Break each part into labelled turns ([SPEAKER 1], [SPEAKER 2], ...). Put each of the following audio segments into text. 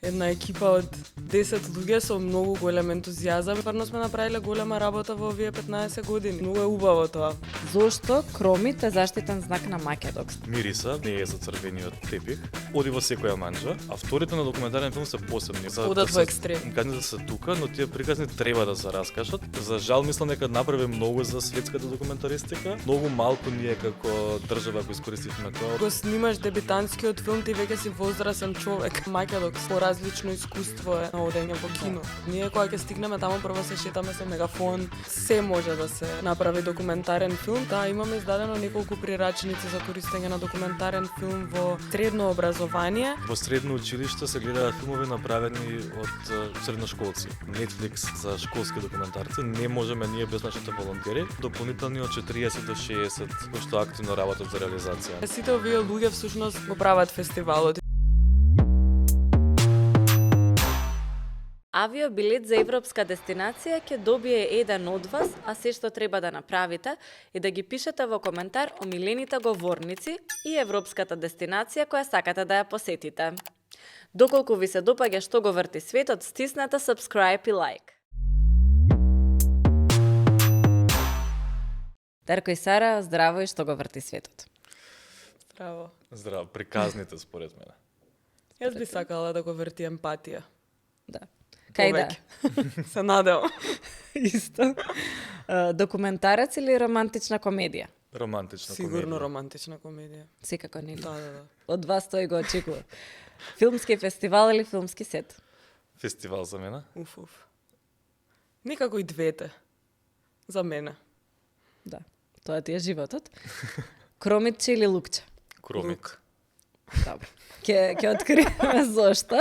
[SPEAKER 1] една екипа од 10 луѓе со многу голем ентузијазам. Стварно сме направиле голема работа во овие 15 години. Многу е убаво тоа.
[SPEAKER 2] Зошто кромит е заштитен знак на Македокс?
[SPEAKER 3] Мириса не е за црвениот тепих, оди во секоја манџа. Авторите на документарен филм се посебни.
[SPEAKER 1] Одат во екстрем.
[SPEAKER 3] Гадни да се тука, но тие приказни треба да се раскажат. За жал мислам дека направи многу за светската документаристика. Многу малку ние како држава го искористивме тоа.
[SPEAKER 1] Го снимаш дебитантскиот филм, ти веќе си возрасен човек. Македокс поразлично искуство е на одење во кино. Ние кога ќе стигнеме таму прво се шетаме со мегафон. Се може да се направи документарен филм. Да, имаме издадено неколку прирачници за користење на документарен филм во средно образование.
[SPEAKER 3] Во средно училиште се гледаат филмови направени од средношколци. Netflix за школски документарци. Не можеме ние без нашите волонтери. Дополнителни од 40 до 60 кои што активно работат за реализација.
[SPEAKER 1] Сите овие луѓе всушност го прават фестивалот.
[SPEAKER 2] Авиобилет за европска дестинација ќе добие еден од вас, а се што треба да направите е да ги пишете во коментар омилените говорници и европската дестинација која сакате да ја посетите. Доколку ви се допаѓа што го врти светот, стиснете subscribe и like. Дарко и Сара, здраво и што го врти светот.
[SPEAKER 1] Здраво.
[SPEAKER 3] Здраво, приказните според мене.
[SPEAKER 1] Јас би сакала да го врти емпатија.
[SPEAKER 2] Да. Кај да?
[SPEAKER 1] Се надевам.
[SPEAKER 2] Исто. Документарец или романтична комедија?
[SPEAKER 3] Романтична
[SPEAKER 1] Сигурно
[SPEAKER 3] комедија.
[SPEAKER 1] романтична комедија.
[SPEAKER 2] Секако не.
[SPEAKER 1] Да.
[SPEAKER 2] Од вас тој го очекува. Филмски фестивал или филмски сет?
[SPEAKER 3] Фестивал за мене.
[SPEAKER 1] Уф. Некако и двете. За мене.
[SPEAKER 2] Да. Тоа ти е животот. Кромитче или лукче?
[SPEAKER 3] Кромит.
[SPEAKER 2] Добро. Ќе откриеме зошто.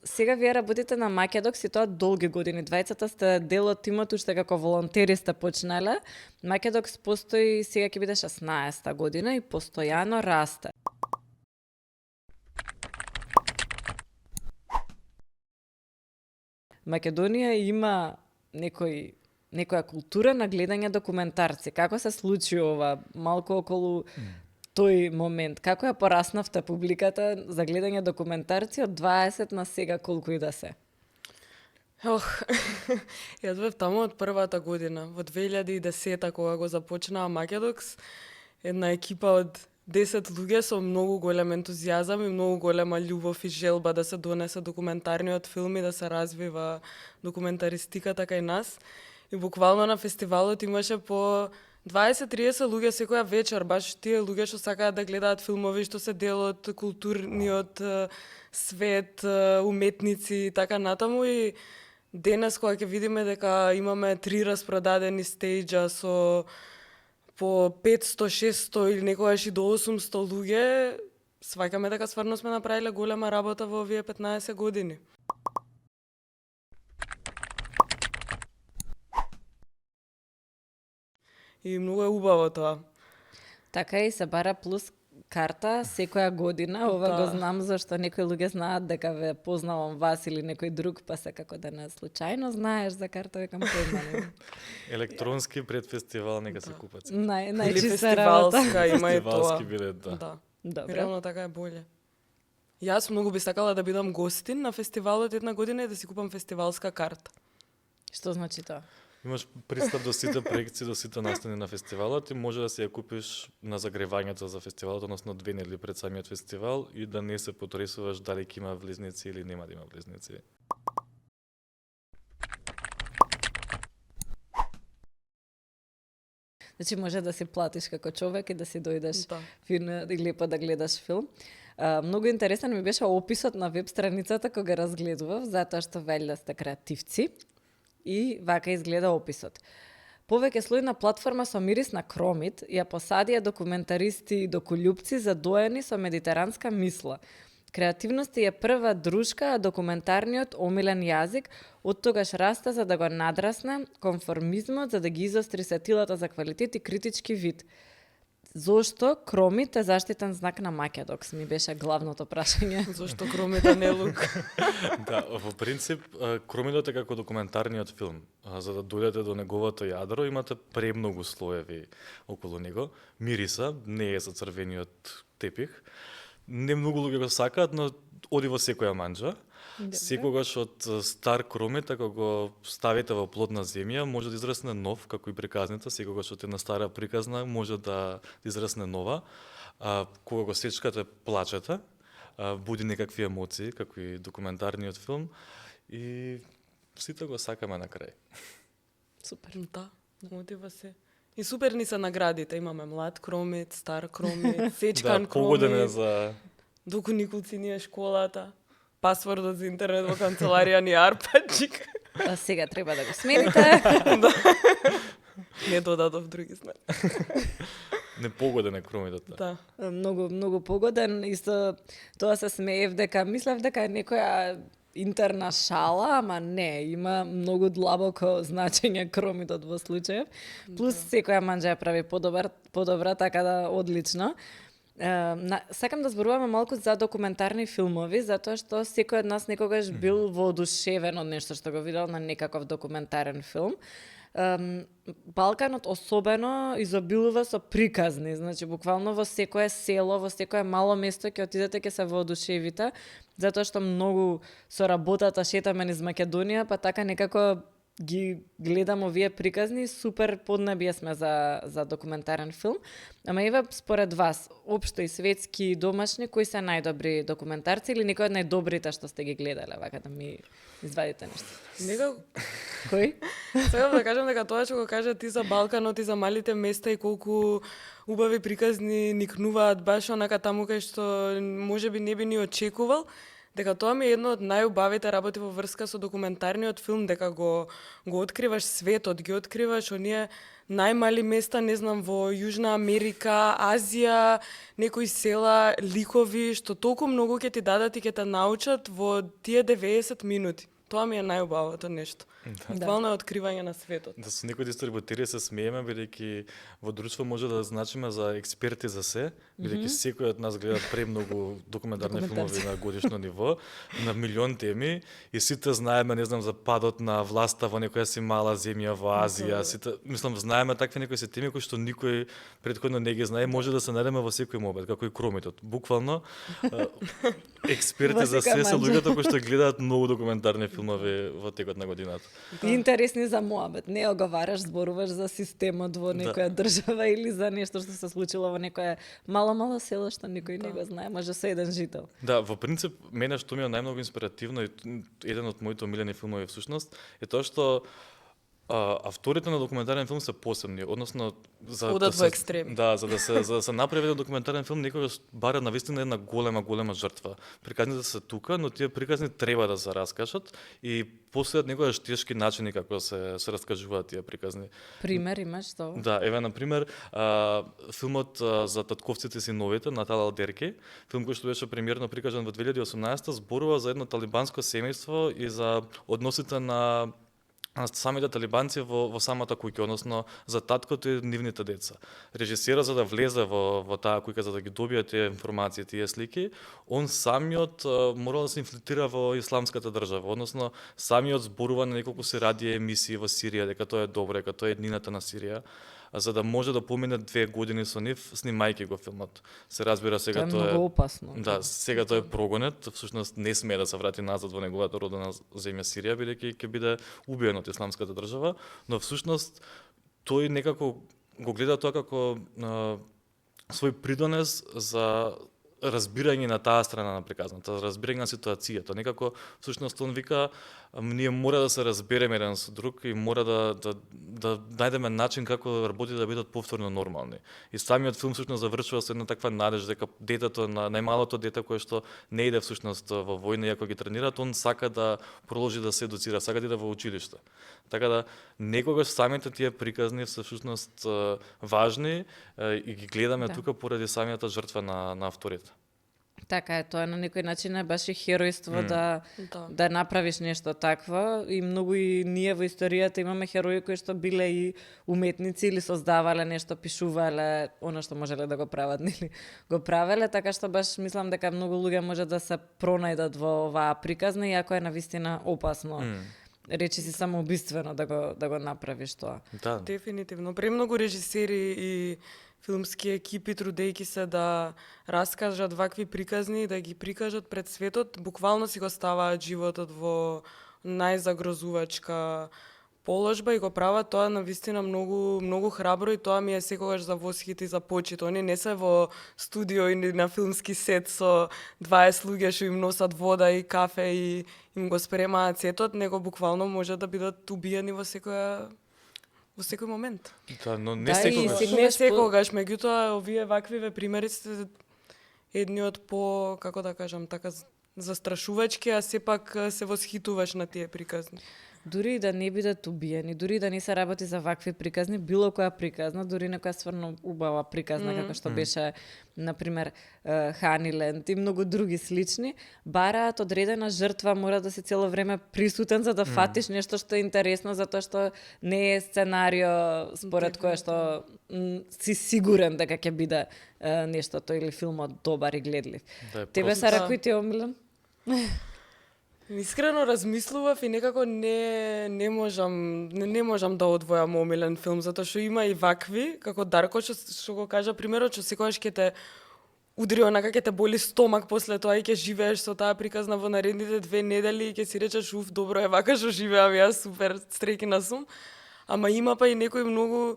[SPEAKER 2] Сега вие работите на Македокс и тоа долги години. Двајцата сте дел од тимот уште како волонтери сте почнале. Македокс постои, сега ќе биде 16-та година и постојано расте. Македонија има некоја култура на гледање документарци. Како се случи ова? Малку околу тој момент. Како ја пораснавте публиката за гледање документарци од 20 на сега колку и да се?
[SPEAKER 1] Јас бев таму од првата година, во 2010 кога го започнаа Македокс, една екипа од 10 луѓе со многу голем ентузијазам и многу голема љубов и желба да се донесе документарниот филм и да се развива документаристиката кај нас. И буквално на фестивалот имаше по 20-30 луѓе секоја вечер, баш тие луѓе што сакаат да гледаат филмови, што се дел од културниот свет, уметници и така натаму. И денес кога ќе видиме дека имаме 3 распродадени стејџа со по 500-600 или некогаш и до 800 луѓе, сваќаме дека стварно сме направиле голема работа во овие 15 години. И многу е убаво тоа.
[SPEAKER 2] Така и се бара плюс карта секоја година. Ова го знам зашто некои луѓе знаат дека ве познавам вас или некој друг, па секако да не случајно знаеш за карта, векам познавам.
[SPEAKER 3] Електронски пред фестивал нека се купат.
[SPEAKER 1] Или
[SPEAKER 2] Најчиста работа.
[SPEAKER 1] фестивалска има и тоа.
[SPEAKER 3] Фестивалски билет, да.
[SPEAKER 1] Да.
[SPEAKER 2] Добро.
[SPEAKER 1] Реално така е боле. Јас многу би сакала да бидам гостин на фестивалот една година и да си купам фестивалска карта.
[SPEAKER 2] Што значи тоа?
[SPEAKER 3] Имаш пристап до сите проекции, до сите настани на фестивалот и може да си ја купиш на загревањето за фестивалот, односно 2 недели пред самиот фестивал и да не се потресуваш дали ќе има влезници или нема да има влезници.
[SPEAKER 2] Значи може да си платиш како човек и да си дојдеш
[SPEAKER 1] Да.
[SPEAKER 2] фино и лепо да гледаш филм. Многу интересен ми беше описот на веб страницата кога разгледував, затоа што вели да сте креативци. И вака изгледа описот. Повеќе слојна платформа со мирис на кромит ја посадија документаристи и докуљупци задоени со медитеранска мисла. Креативност е прва дружка, а документарниот омилен јазик од тогаш расте за да го надрасне конформизмот, за да ги изостри сетилата за квалитет и критички вид. Зошто кромит е заштитен знак на Македокс? Ми беше главното прашање.
[SPEAKER 1] Зошто кромита не лук?
[SPEAKER 3] Да, во принцип, кромитот е како документарниот филм. За да дојдете до неговото јадро, имате премногу слоеви околу него. Мириса не е за црвениот тепих. не многу луѓе го сакаат, но оди во секоја манџа. Секогаш од стар кромит, ако го ставите во плодна земја, може да израсне нов, како и приказната, секогаш од една стара приказна може да израсне нова. Кога го сечкате, плачете, буди некакви емоции, како и документарниот филм, и сите го сакаме на крај.
[SPEAKER 2] Супер.
[SPEAKER 1] Да, мотива се. И супер ни се наградите, имаме млад кромит, стар кромит, сечкан
[SPEAKER 3] Да, погоден е
[SPEAKER 1] кромит,
[SPEAKER 3] за...
[SPEAKER 1] доку Николци ни е школата, пасвордот за интернет во канцеларија ни арпаджик.
[SPEAKER 2] А сега треба да го смените.
[SPEAKER 1] Не додадов други знаи.
[SPEAKER 3] Непогоден е кромитот.
[SPEAKER 1] Да.
[SPEAKER 2] Многу погоден. Исто тоа се смеев дека мислев дека е некоја интерна шала, ама не, има многу длабоко значење кромитот во случајов. Плюс секоја манџа ја прави подобра, така да одлично. Сакам да зборуваме малку за документарни филмови, затоа што секој од нас некогаш бил воодушевен од нешто што го видел на некаков документарен филм. Балканот особено изобилува со приказни, значи буквално во секое село, во секое мало место ќе отидете, ќе се воодушевите, затоа што многу со работата шетаме низ Македонија, па така некако ги гледам овие приказни, супер поднебие сме за документарен филм. Ама еве според вас, општо и светски и домашни, кои се најдобри документарци или некои од најдобрите што сте ги гледале, вака да ми извадите нешто?
[SPEAKER 1] Некако,
[SPEAKER 2] Кој?
[SPEAKER 1] сега да кажам дека тоа што го кажа ти за Балканот и за малите места и колку убави приказни никнуваат баш онака таму кај што можеби не би ни очекувал, дека тоа ми е едно од најубавите работи во врска со документарниот филм, дека го откриваш светот, ги откриваш оние најмали места, не знам, во Јужна Америка, Азија, некои села, ликови, што толку многу ќе ти дадат и ќе те научат во тие 90 минути. Тоа ми е најубавото нешто. Буквално е откривање на светот.
[SPEAKER 3] Да, со некои дистрибутери се смееме, бидејќи во друштво може да значиме за експерти за се, бидејќи секој од нас гледа премногу документарни филмови на годишно ниво, на милион теми, и сите знаеме, не знам, за падот на власта во некоја си мала земја во Азија, сите, мислам, знаеме такви некои си теми кои што никој претходно не ги знае, може да се најдеме во секој момент, како и кромитот. Буквално експерти за се се луѓето кои што гледаат многу документарни филмови во текот на годината.
[SPEAKER 2] И интересни за моабет. Не оговараш, зборуваш за системот во некоја држава или за нешто што се случило во некоја мало село што никој не го знае, може со еден жител.
[SPEAKER 3] Да, во принцип, мене што ми е најмногу инспиративно и еден од моите омилени филмови всушност е тоа што авторите на документарен филм се посебни, односно
[SPEAKER 1] Одат во екстреми.
[SPEAKER 3] Да, за да се направи документарен филм некогаш бара навистина една голема жртва. Приказните се тука, но тие приказни треба да се раскажат и постојат некогаш тешки начини како се раскажуваат тие приказни.
[SPEAKER 2] Пример имаш тоа?
[SPEAKER 3] Да, еве на пример, филмот за татковците и синовите на Талал Дерки, филм кој што беше премиерно прикажан во 2018, зборува за едно талибанско семејство и за односите на самите талибанци во самата куќа, односно за таткото и нивните деца. Режисерот за да влезе во таа куќа, за да ги добие тие информации, тие слики, он самиот морал да се инфилтрира во исламската држава, односно самиот зборува на неколку се радио емисии во Сирија, дека тоа е добро, дека тоа е еднината на Сирија, за да може да помине 2 години со нив, снимајќи го филмот. Се разбира сега
[SPEAKER 2] тоа е многу опасно.
[SPEAKER 3] Да, сега тој е прогонет, всушност не смее да се врати назад во неговата родена земја Сирија, бидејќи ќе биде убиен од исламската држава, но всушност тој некако го гледа тоа како свој придонес за разбирање на таа страна на приказната, разбирање на ситуацијата. Некако, всушност, он вика, ние мора да се разбереме еден со друг и мора да најдеме начин како работи да бидат повторно нормални. И самиот филм всушност завршува со една таква надеж дека детето, најмалото дете кое што не иде всушност во војна, иако ги тренираат, он сака да продолжи да се едуцира, сака да иде во училиште. Така да некогаш самите тие приказни се всушност важни и ги гледаме тука поради самијата жртва на авторите.
[SPEAKER 2] Така е, тоа на некој начин е баш и херојство да направиш нешто такво и многу и ние во историјата имаме херои кои што биле и уметници или создавале нешто, пишувале она што можеле да го прават, нели го правеле, така што баш мислам дека многу луѓе може да се пронајдат во оваа приказна, иако е навистина опасно. речиси самоубиствено да го направиш тоа.
[SPEAKER 3] Да.
[SPEAKER 1] Дефинитивно. Премногу режисери и филмски екипи трудејќи се да раскажат вакви приказни, да ги прикажат пред светот, буквално си го ставаат животот во најзагрозувачка положба и го прават тоа навистина многу храбро и тоа ми е секогаш за восхит и за почит. Они не се во студио или на филмски сет со 20 луѓе што им носат вода и кафе и им го спремаат сетот, него буквално може да бидат убиени во секој момент.
[SPEAKER 3] Да, но не
[SPEAKER 2] Да, и
[SPEAKER 3] секогаш.
[SPEAKER 1] Не секогаш, меѓутоа овие ваквиве примери се едни од како да кажам, така застрашувачки, а сепак се восхитуваш на тие приказни.
[SPEAKER 2] Дури и да не бидат убиени, дури и да не се работи за вакви приказни, било која приказна, дури некоја стварно убава приказна, како што беше, например, Ханиленд и многу други слични, бараат одредена жртва, мора да си цело време присутен за да фатиш нешто што е интересно, затоа што не е сценарио според кое што си сигурен дека ќе биде нештото или филмот добар и гледлив.
[SPEAKER 3] Да,
[SPEAKER 2] Тебе,
[SPEAKER 3] просто-
[SPEAKER 2] Сара, кој ти е омилен?
[SPEAKER 1] Искрено размислував и некако не можам да одвојам омилен филм, затоа што има и вакви, како Дарко што го кажа примерот, што секогаш ќе те удри онака, ќе те боли стомак после тоа и ќе живееш со таа приказна во наредните 2 недели и ќе си речеш уф, добро е вака што живеам јас, супер, среќна сум. Ама има па и некои многу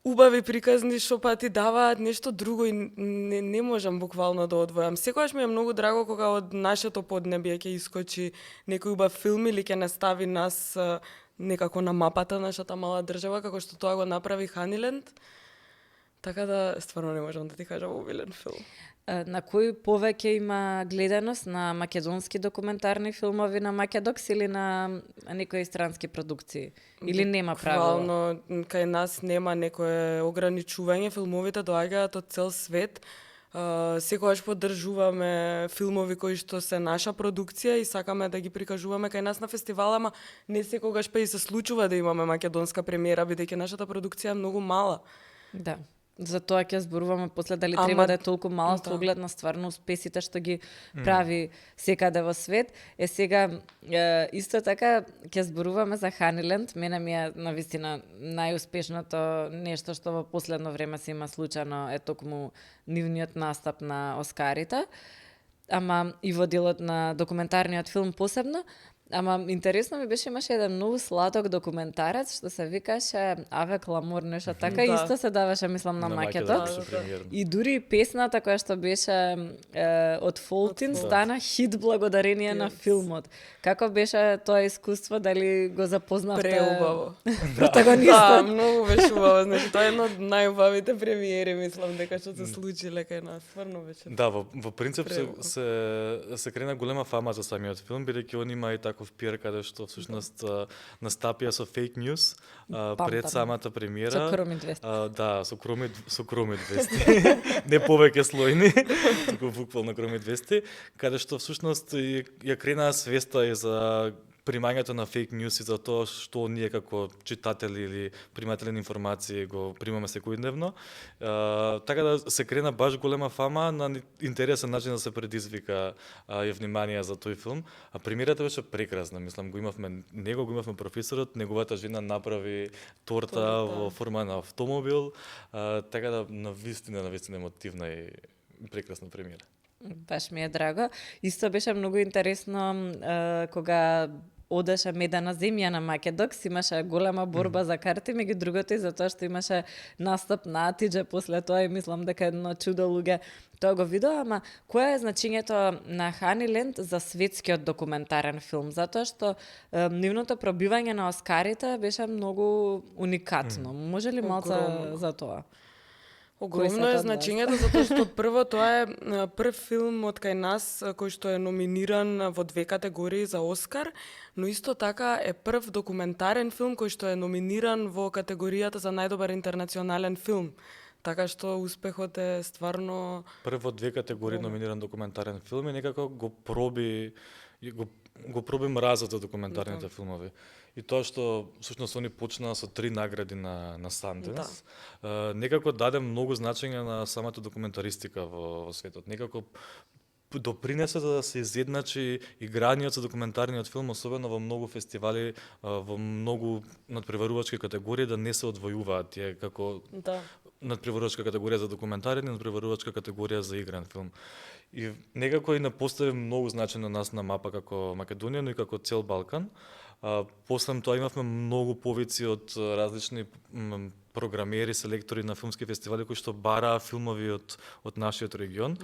[SPEAKER 1] убави приказни што па ти даваат нешто друго и не можам буквално да одвојам. Секогаш ми е многу драго кога од нашето поднебие ќе искочи некој убав филм или ќе не стави нас некако на мапата нашата мала држава, како што тоа го направи Ханиленд. Така да, стварно не можам да ти кажам омилен филм.
[SPEAKER 2] На кој повеќе има гледаност, на македонски документарни филмови на Македокс или на некои странски продукции? Или нема правило?
[SPEAKER 1] Буквално, кај нас нема некое ограничување, филмовите доаѓаат од цел свет. Секогаш поддржуваме филмови кои што се наша продукција и сакаме да ги прикажуваме кај нас на фестивал, ама не секогаш па и се случува да имаме македонска премиера, бидејќи нашата продукција е многу мала.
[SPEAKER 2] Да. За тоа ќе зборуваме после дали
[SPEAKER 1] Ама,
[SPEAKER 2] треба да е толку мало
[SPEAKER 1] да.
[SPEAKER 2] со оглед на стварно успесите што ги прави секаде во свет. Сега исто така ќе зборуваме за Ханиленд. Мене ми е навистина најуспешното нешто што во последно време се има случано е токму нивниот настап на Оскарите. Ама и во делот на документарниот филм посебно. Ама интересно ми беше, имаше еден многу сладок документарец што се викаше Аве Кламор, нешто така,
[SPEAKER 1] Да.
[SPEAKER 2] исто се даваше, мислам, на Македонс.
[SPEAKER 3] со премиерно.
[SPEAKER 2] И дури песната која што беше од Фолтин стана хит благодарение на филмот. Како беше тоа искуство, дали го запознавте
[SPEAKER 1] Преубаво.
[SPEAKER 2] протагонистот?
[SPEAKER 1] Да, многу беше убаво. Значи, тоа е едно од најубавите премиери, мислам, дека што се случиле кај нас. Стварно беше.
[SPEAKER 3] Да, во принцип
[SPEAKER 1] Преубаво.
[SPEAKER 3] се крена голема фама за самиот филм, бидејќи он има и таков пиар каде што всушност настапија со фейк ньюс пред
[SPEAKER 2] Памтам.
[SPEAKER 3] самата премиера.
[SPEAKER 2] Со Кроми 200.
[SPEAKER 3] Да, со Кроми 200. Не повеќе слојни, туку буквално Кроми 200, каде што всушност ја кренаа свеста и за примањето на фейк ньюс и за тоа што ние како читатели или приматели на информации го примаме секојдневно. Така да се крена баш голема фама на интересен начин да се предизвика ја внимание за тој филм. А премиерата беше прекрасна, мислам, го имавме професорот, неговата жена направи торта во форма на автомобил, така да навистина емотивна и прекрасна премиера.
[SPEAKER 2] Баш ми е драго. Исто беше многу интересно кога одеше Медена земја на Македокс, имаше голема борба за карти, меѓу другото и затоа што имаше настап на Атидже после тоа и мислам дека едно чудо луѓе тоа го видоа, ама кое е значењето на Ханиленд за светскиот документарен филм? Затоа што нивното пробивање на Оскарите беше многу уникатно. Може ли малце
[SPEAKER 1] Огромно.
[SPEAKER 2] за тоа?
[SPEAKER 1] Огромно
[SPEAKER 2] сакаат
[SPEAKER 1] е
[SPEAKER 2] да
[SPEAKER 1] значењето, затоа што прво тоа е прв филм од кај нас кој што е номиниран во 2 категории за Оскар, но исто така е прв документарен филм кој што е номиниран во категоријата за најдобар интернационален филм. Така што успехот е стварно
[SPEAKER 3] Прво 2 категории номиниран документарен филм и некако го проби мразот за документарните филмови. И тоа што всушност они почнаа со 3 награди на Санденс, некако даде многу значење на самата документаристика во светот. Некако допринесе за да се изедначи играниот со документарниот филм, особено во многу фестивали, во многу надпреварувачки категории, да не се одвојуваат тие како надпреварувачка категорија за документарен и надпреварувачка категорија за игран филм. И некако и не постави многу значај на нас на мапа како Македонија, но и како цел Балкан. После тоа имавме многу повици од различни програмери, селектори на филмски фестивали кои што бараа филмови од нашиот регион.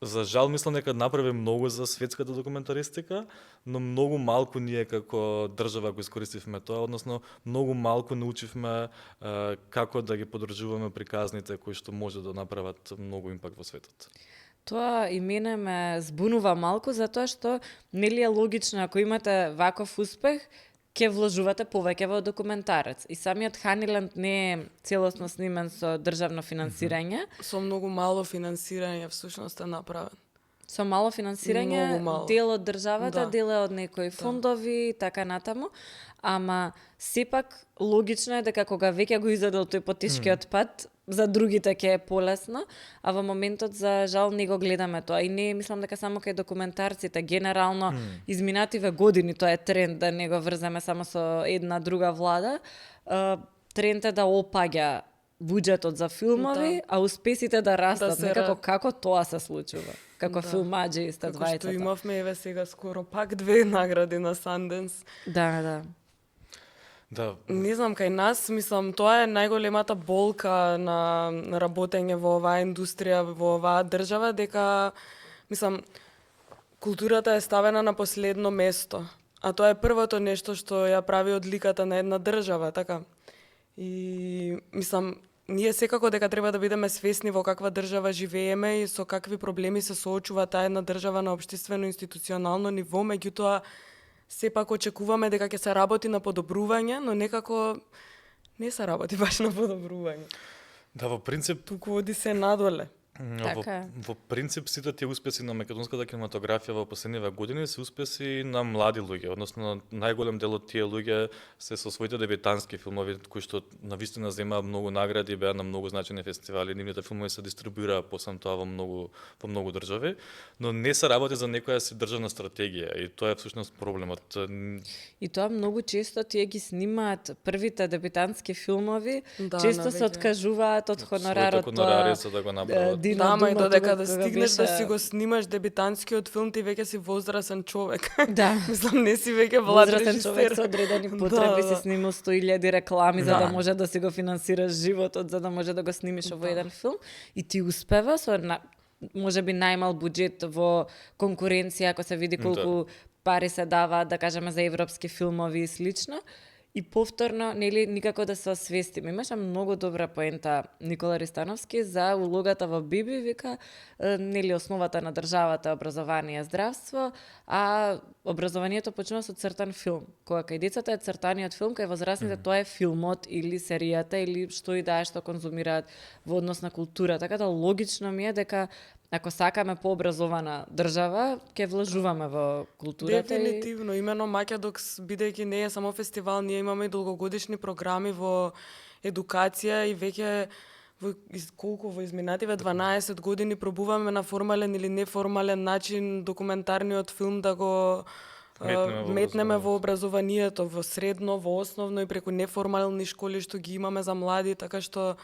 [SPEAKER 3] За жал мислам дека направи многу за светската документаристика, но многу малку ние како држава го искористивме тоа, односно многу малку научивме како да ги подржуваме приказните кои што може да направат многу импакт во светот.
[SPEAKER 2] Тоа и мене ме збунува малку, затоа што нели е логично, ако имате ваков успех, ќе вложувате повеќе во документарец. И самиот Ханиленд не е целосно снимен со државно финансирање.
[SPEAKER 1] Со многу мало финансирање всушност е направен.
[SPEAKER 2] Со мало финансирање,
[SPEAKER 1] мало.
[SPEAKER 2] дел од државата,
[SPEAKER 1] Да.
[SPEAKER 2] дел од некои фондови и така натаму. Ама сепак логично е дека кога веќе го изедел тој потешкиот пат, за другите ќе е полесно, а во моментот за жал не го гледаме тоа. И не мислам дека само кај документарците, генерално изминативе години тоа е тренд, да не го врземе само со една друга влада. Тренд е да опаѓа буџетот за филмови, а успесите да растат.
[SPEAKER 1] се
[SPEAKER 2] Некако како тоа се случува? Како филмаџи сте
[SPEAKER 1] Како што
[SPEAKER 2] двајцата.
[SPEAKER 1] имавме еве сега скоро пак 2 награди на Sundance.
[SPEAKER 2] Да.
[SPEAKER 3] Да,
[SPEAKER 1] Не знам, кај нас, мислам, тоа е најголемата болка на работење во оваа индустрија, во оваа држава, дека, мислам, културата е ставена на последно место. А тоа е првото нешто што ја прави одликата на една држава, така. И, мислам, ние секако дека треба да бидеме свесни во каква држава живееме и со какви проблеми се соочува таа една држава на општествено институционално ниво, меѓутоа сепак очекуваме дека ќе се работи на подобрување, но некако не се работи баш на подобрување.
[SPEAKER 3] да, во принцип
[SPEAKER 1] Туку оди се надоле.
[SPEAKER 2] Така е.
[SPEAKER 3] Во принцип сите тие успеси на македонската кинематографија во последниве години се успеси на млади луѓе, односно најголем дел од тие луѓе се со своите дебютантски филмови кои што навистина земаа многу награди, беа на многу значајни фестивали, нивните филмови се дистрибуираа после тоа во многу држави, но не се работи за некоја си државна стратегија и тоа е всушност проблемот.
[SPEAKER 2] И тоа многу често тие ги снимаат првите дебютантски филмови,
[SPEAKER 1] Да,
[SPEAKER 2] често се
[SPEAKER 1] навеќе.
[SPEAKER 2] откажуваат од хонорарот.
[SPEAKER 3] Своите хонорари за да го направат.
[SPEAKER 2] Дина
[SPEAKER 1] Да, ама и
[SPEAKER 2] Дума,
[SPEAKER 1] додека
[SPEAKER 2] кога
[SPEAKER 1] да стигнеш да
[SPEAKER 2] беше-
[SPEAKER 1] си го снимаш дебютантскиот филм, ти веќе си возрасен човек.
[SPEAKER 2] Да.
[SPEAKER 1] Мислам, не си веќе млад
[SPEAKER 2] Возрастен човек
[SPEAKER 1] режисер.
[SPEAKER 2] со одредени потреби си снимал 100.000 реклами за да
[SPEAKER 1] Да.
[SPEAKER 2] може да си го финансираш животот, за да може да го снимиш во еден филм и ти успева со можеби најмал буџет во конкуренција, ако се види колку пари се даваат, да кажеме, за европски филмови и слично. И повторно, нели, никако да се освестиме. Имаше многу добра поента Никола Ристановски за улогата во Биби, вика, нели, основата на државата е образование и здравство, а образованието почнува со цртан филм. Кога кај децата е цртаниот филм, кај возрастните тоа е филмот или серијата или што и да е што конзумираат во однос на култура. Така да логично ми е дека ако сакаме пообразована држава, ќе вложуваме во културата.
[SPEAKER 1] Дефинитивно, имено Македокс, бидејќи не е само фестивал, ние имаме и долгогодишни програми во едукација и веќе во изминативе 12 години пробуваме на формален или неформален начин документарниот филм да го метнеме во образованието, во средно, во основно и преку неформални школи што ги имаме за млади, така што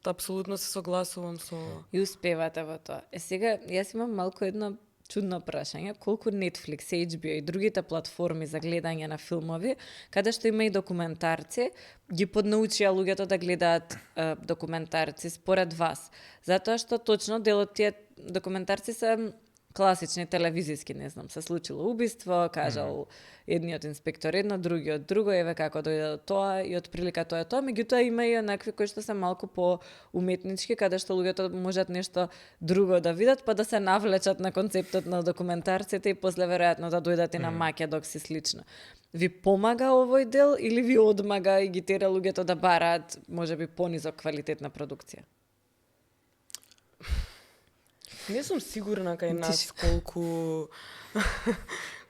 [SPEAKER 1] апсолутно се согласувам со ова.
[SPEAKER 2] И успевате во тоа. Сега, јас имам малку едно чудно прашање. Колку Netflix, HBO и другите платформи за гледање на филмови, каде што има и документарци, ги поднаучија луѓето да гледаат документарци според вас? Затоа што точно дел од тие документарци се класични телевизиски, не знам, се случило убиство, кажал едниот инспектор едно, другиот друго, еве како дојде до тоа и отприлика тоа е тоа, меѓутоа има и онакви кои што се малку по уметнички, каде што луѓето можат нешто друго да видат, па да се навлечат на концептот на документарците и после веројатно да дојдат и на Македокс и слично. Ви помага овој дел или ви одмага и ги тера луѓето да бараат можеби понизок квалитетна продукција?
[SPEAKER 1] Не сум сигурна кај нас колку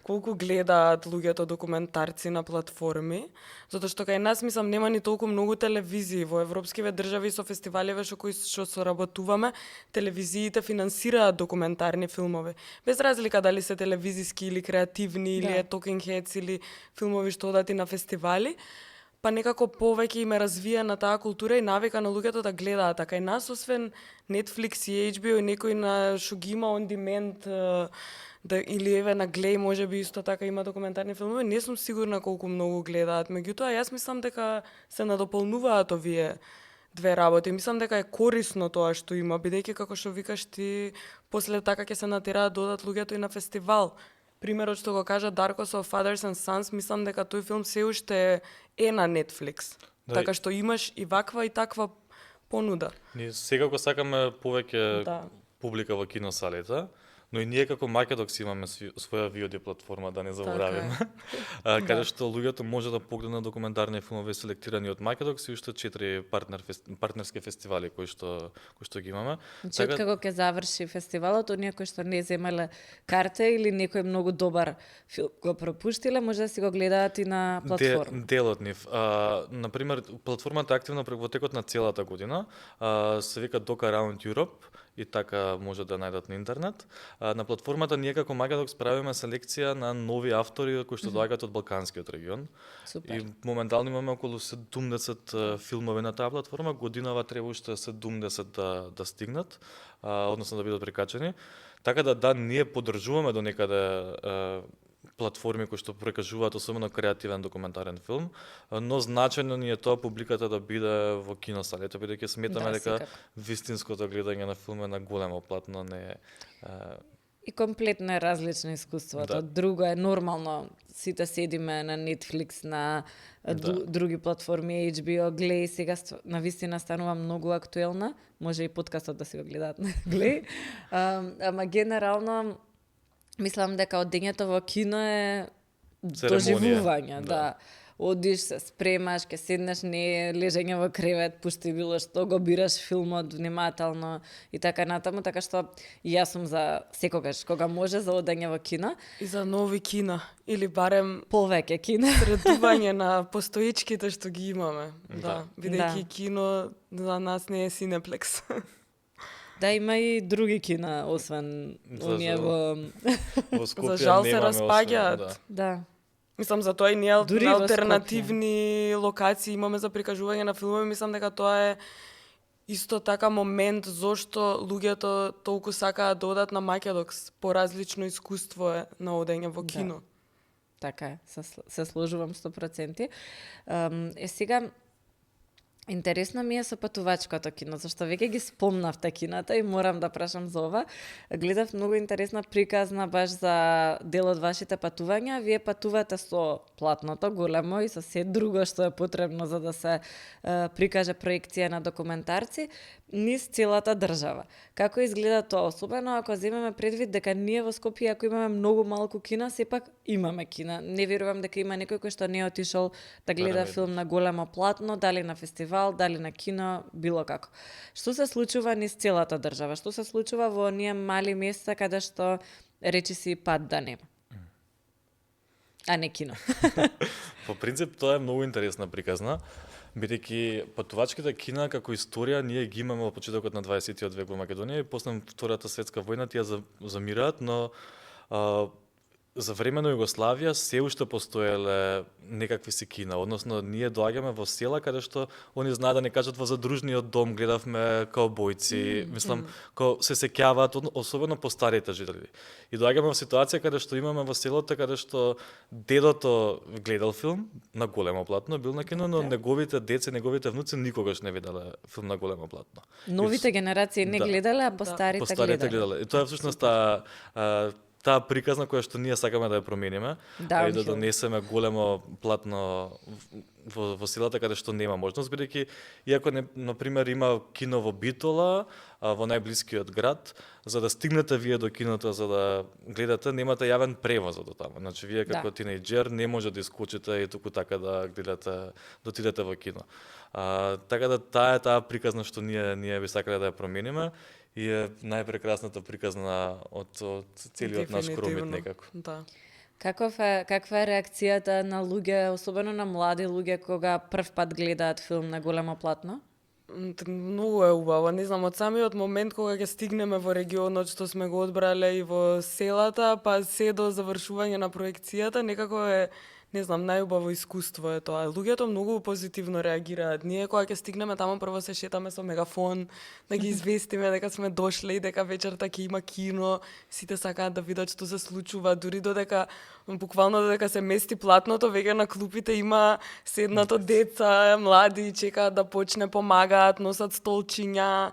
[SPEAKER 1] колку гледаат луѓето документарци на платформи, затоа што кај нас мислам нема ни толку многу телевизии во европскиве држави со фестиваливе што кои што соработуваме, телевизиите финансираат документарни филмови. Без разлика дали се телевизиски или креативни или е Talking Heads или филмови што одат и на фестивали, па некако повеќе им е развиена таа култура и навика на луѓето да гледаат. А кај нас, освен Netflix и HBO и некој на што ги има on demand, или еве на Глеј може би исто така има документарни филмови, не сум сигурна колку многу гледаат. Меѓутоа, јас мислам дека се надополнуваат овие две работи. Мислам дека е корисно тоа што има, бидејќи како што викаш ти, после така ќе се натераат да одат луѓето и на фестивал. Примерот што го кажа Дарко со Fathers and Sons, мислам дека тој филм се уште е на Netflix.
[SPEAKER 3] Да,
[SPEAKER 1] така што имаш и ваква и таква понуда.
[SPEAKER 3] Ние секако сакаме повеќе
[SPEAKER 1] Да.
[SPEAKER 3] публика во киносалите, но и ние како Македокс имаме своја VOD платформа, да не заборавиме, каде што луѓето може да погледнат документарни филмови селектирани од Македокс и уште 4 партнерски фестивали кои што ги имаме.
[SPEAKER 2] Значи, како ќе заврши фестивалот, оние кои што не земале карта или некој многу добар филм го пропуштиле, може да си го гледаат и на платформа.
[SPEAKER 3] Дел од нив. Например, платформата е активна во текот на целата година. Се вика Doc Around Europe и така може да најдат на интернет. На платформата ние како Македокс правиме селекција на нови автори кои што доаѓаат од Балканскиот регион.
[SPEAKER 2] Супер.
[SPEAKER 3] И моментално имаме околу 70 филмови на таа платформа, годинава треба уште 70 да стигнат, односно да бидат прикачени. Така да ние поддржуваме до некаде платформи кои што прикажуваат особено креативен документарен филм, но значајно ни е тоа публиката да биде во киносалите, бидејќи сметаме дека вистинското гледање на филм е на големо платно, не е
[SPEAKER 2] И комплетно е различно искуството. Друго е нормално, сите седиме на Netflix, на други платформи, HBO, Глеј, сега на вистина станува многу актуелна, може и подкастот да си го гледаат на Глеј, ама генерално мислам дека одењето во кино е доживување, да. Одиш, се спремаш, ке седнеш, не лежење во кревет, пушти било што, го бираш филмот внимателно и така натаму, така што и јас сум за секогаш, кога може, за одење во кино.
[SPEAKER 1] И за нови кина, или барем
[SPEAKER 2] повеќе кино.
[SPEAKER 1] Средување на постоичките што ги имаме. Да, бидејќи кино за нас не е Cineplex.
[SPEAKER 2] Да, има и други кина, освен оние во
[SPEAKER 3] Скопје.
[SPEAKER 1] За жал се распаѓаат.
[SPEAKER 2] Да.
[SPEAKER 1] Мислам, за тоа и ние алтернативни локации имаме за прикажување на филмови. Мислам дека тоа е исто така момент зошто луѓето толку сакаат да одат на Македокс. Поразлично искуство е на одење во кино.
[SPEAKER 2] Да. Така е, се сложувам 100%. Сега, интересно ми е со патувачкото кино, зашто веќе ги спомнавте кината и морам да прашам за ова. Гледав многу интересна приказна баш за дел од вашите патувања. Вие патувате со платното големо и со се друго што е потребно за да се прикаже проекција на документарци низ целата држава. Како изгледа тоа, особено ако земеме предвид дека ние во Скопје, ако имаме многу малку кина, сепак имаме кина. Не верувам дека има некој кој што не е отишол да гледа филм на големо платно, дали на фестивал, дали на кино, било како. Што се случува низ целата држава? Што се случува во оние мали места каде што речиси пат да нема? А не кино.
[SPEAKER 3] По принцип тоа е многу интересна приказна, бидејќи патувачките кина како историја ние ги имаме во почетокот на 20-тиот век во Македонија и после Втората светска војна тие замираат, но за време на Југославија се уште постоеле некакви си кина, односно ние доаѓаме во села каде што они знаат да не кажат во задружниот дом гледавме каубојци, мислам, се сеќаваат, особено по старите жители. И доаѓаме во ситуација каде што имаме во селото каде што дедото гледал филм на големо платно, бил на кино, но неговите деца, неговите внуци никогаш не виделе филм на големо платно.
[SPEAKER 2] Новите генерации не гледале, а постарите гледале.
[SPEAKER 3] И тоа е всушност таа приказна која што ние сакаме да ја промениме, и да донесеме големо платно во селата каде што нема можност, бидејќи иако на пример има кино во Битола, во најблискиот град, за да стигнете вие до киното за да гледате, немате јавен превоз до таму. Значи вие како тинејџер не може да искочите и туку така да гледате, да отидете во кино. Така да таа приказна што ние би сакале да ја промениме и е најпрекрасната приказна од целиот наш кромит некако.
[SPEAKER 1] Да.
[SPEAKER 2] Каква е реакцијата на луѓе, особено на млади луѓе, кога прв пат гледаат филм на големо платно?
[SPEAKER 1] Многу е убаво, не знам, од самиот момент кога ќе стигнеме во регионот што сме го одбрале и во селата, па се до завршување на проекцијата, некако е, не знам, најубаво искуство е тоа. Луѓето многу позитивно реагираат. Ние кога ќе стигнеме таму прво се шетаме со мегафон, да ги известиме дека сме дошле и дека вечерта ќе има кино, сите сакаат да видат што се случува, дури додека буквално додека се мести платното, веќе на клупите има седнато деца, млади, чекаат да почне, помагаат, носат столчиња.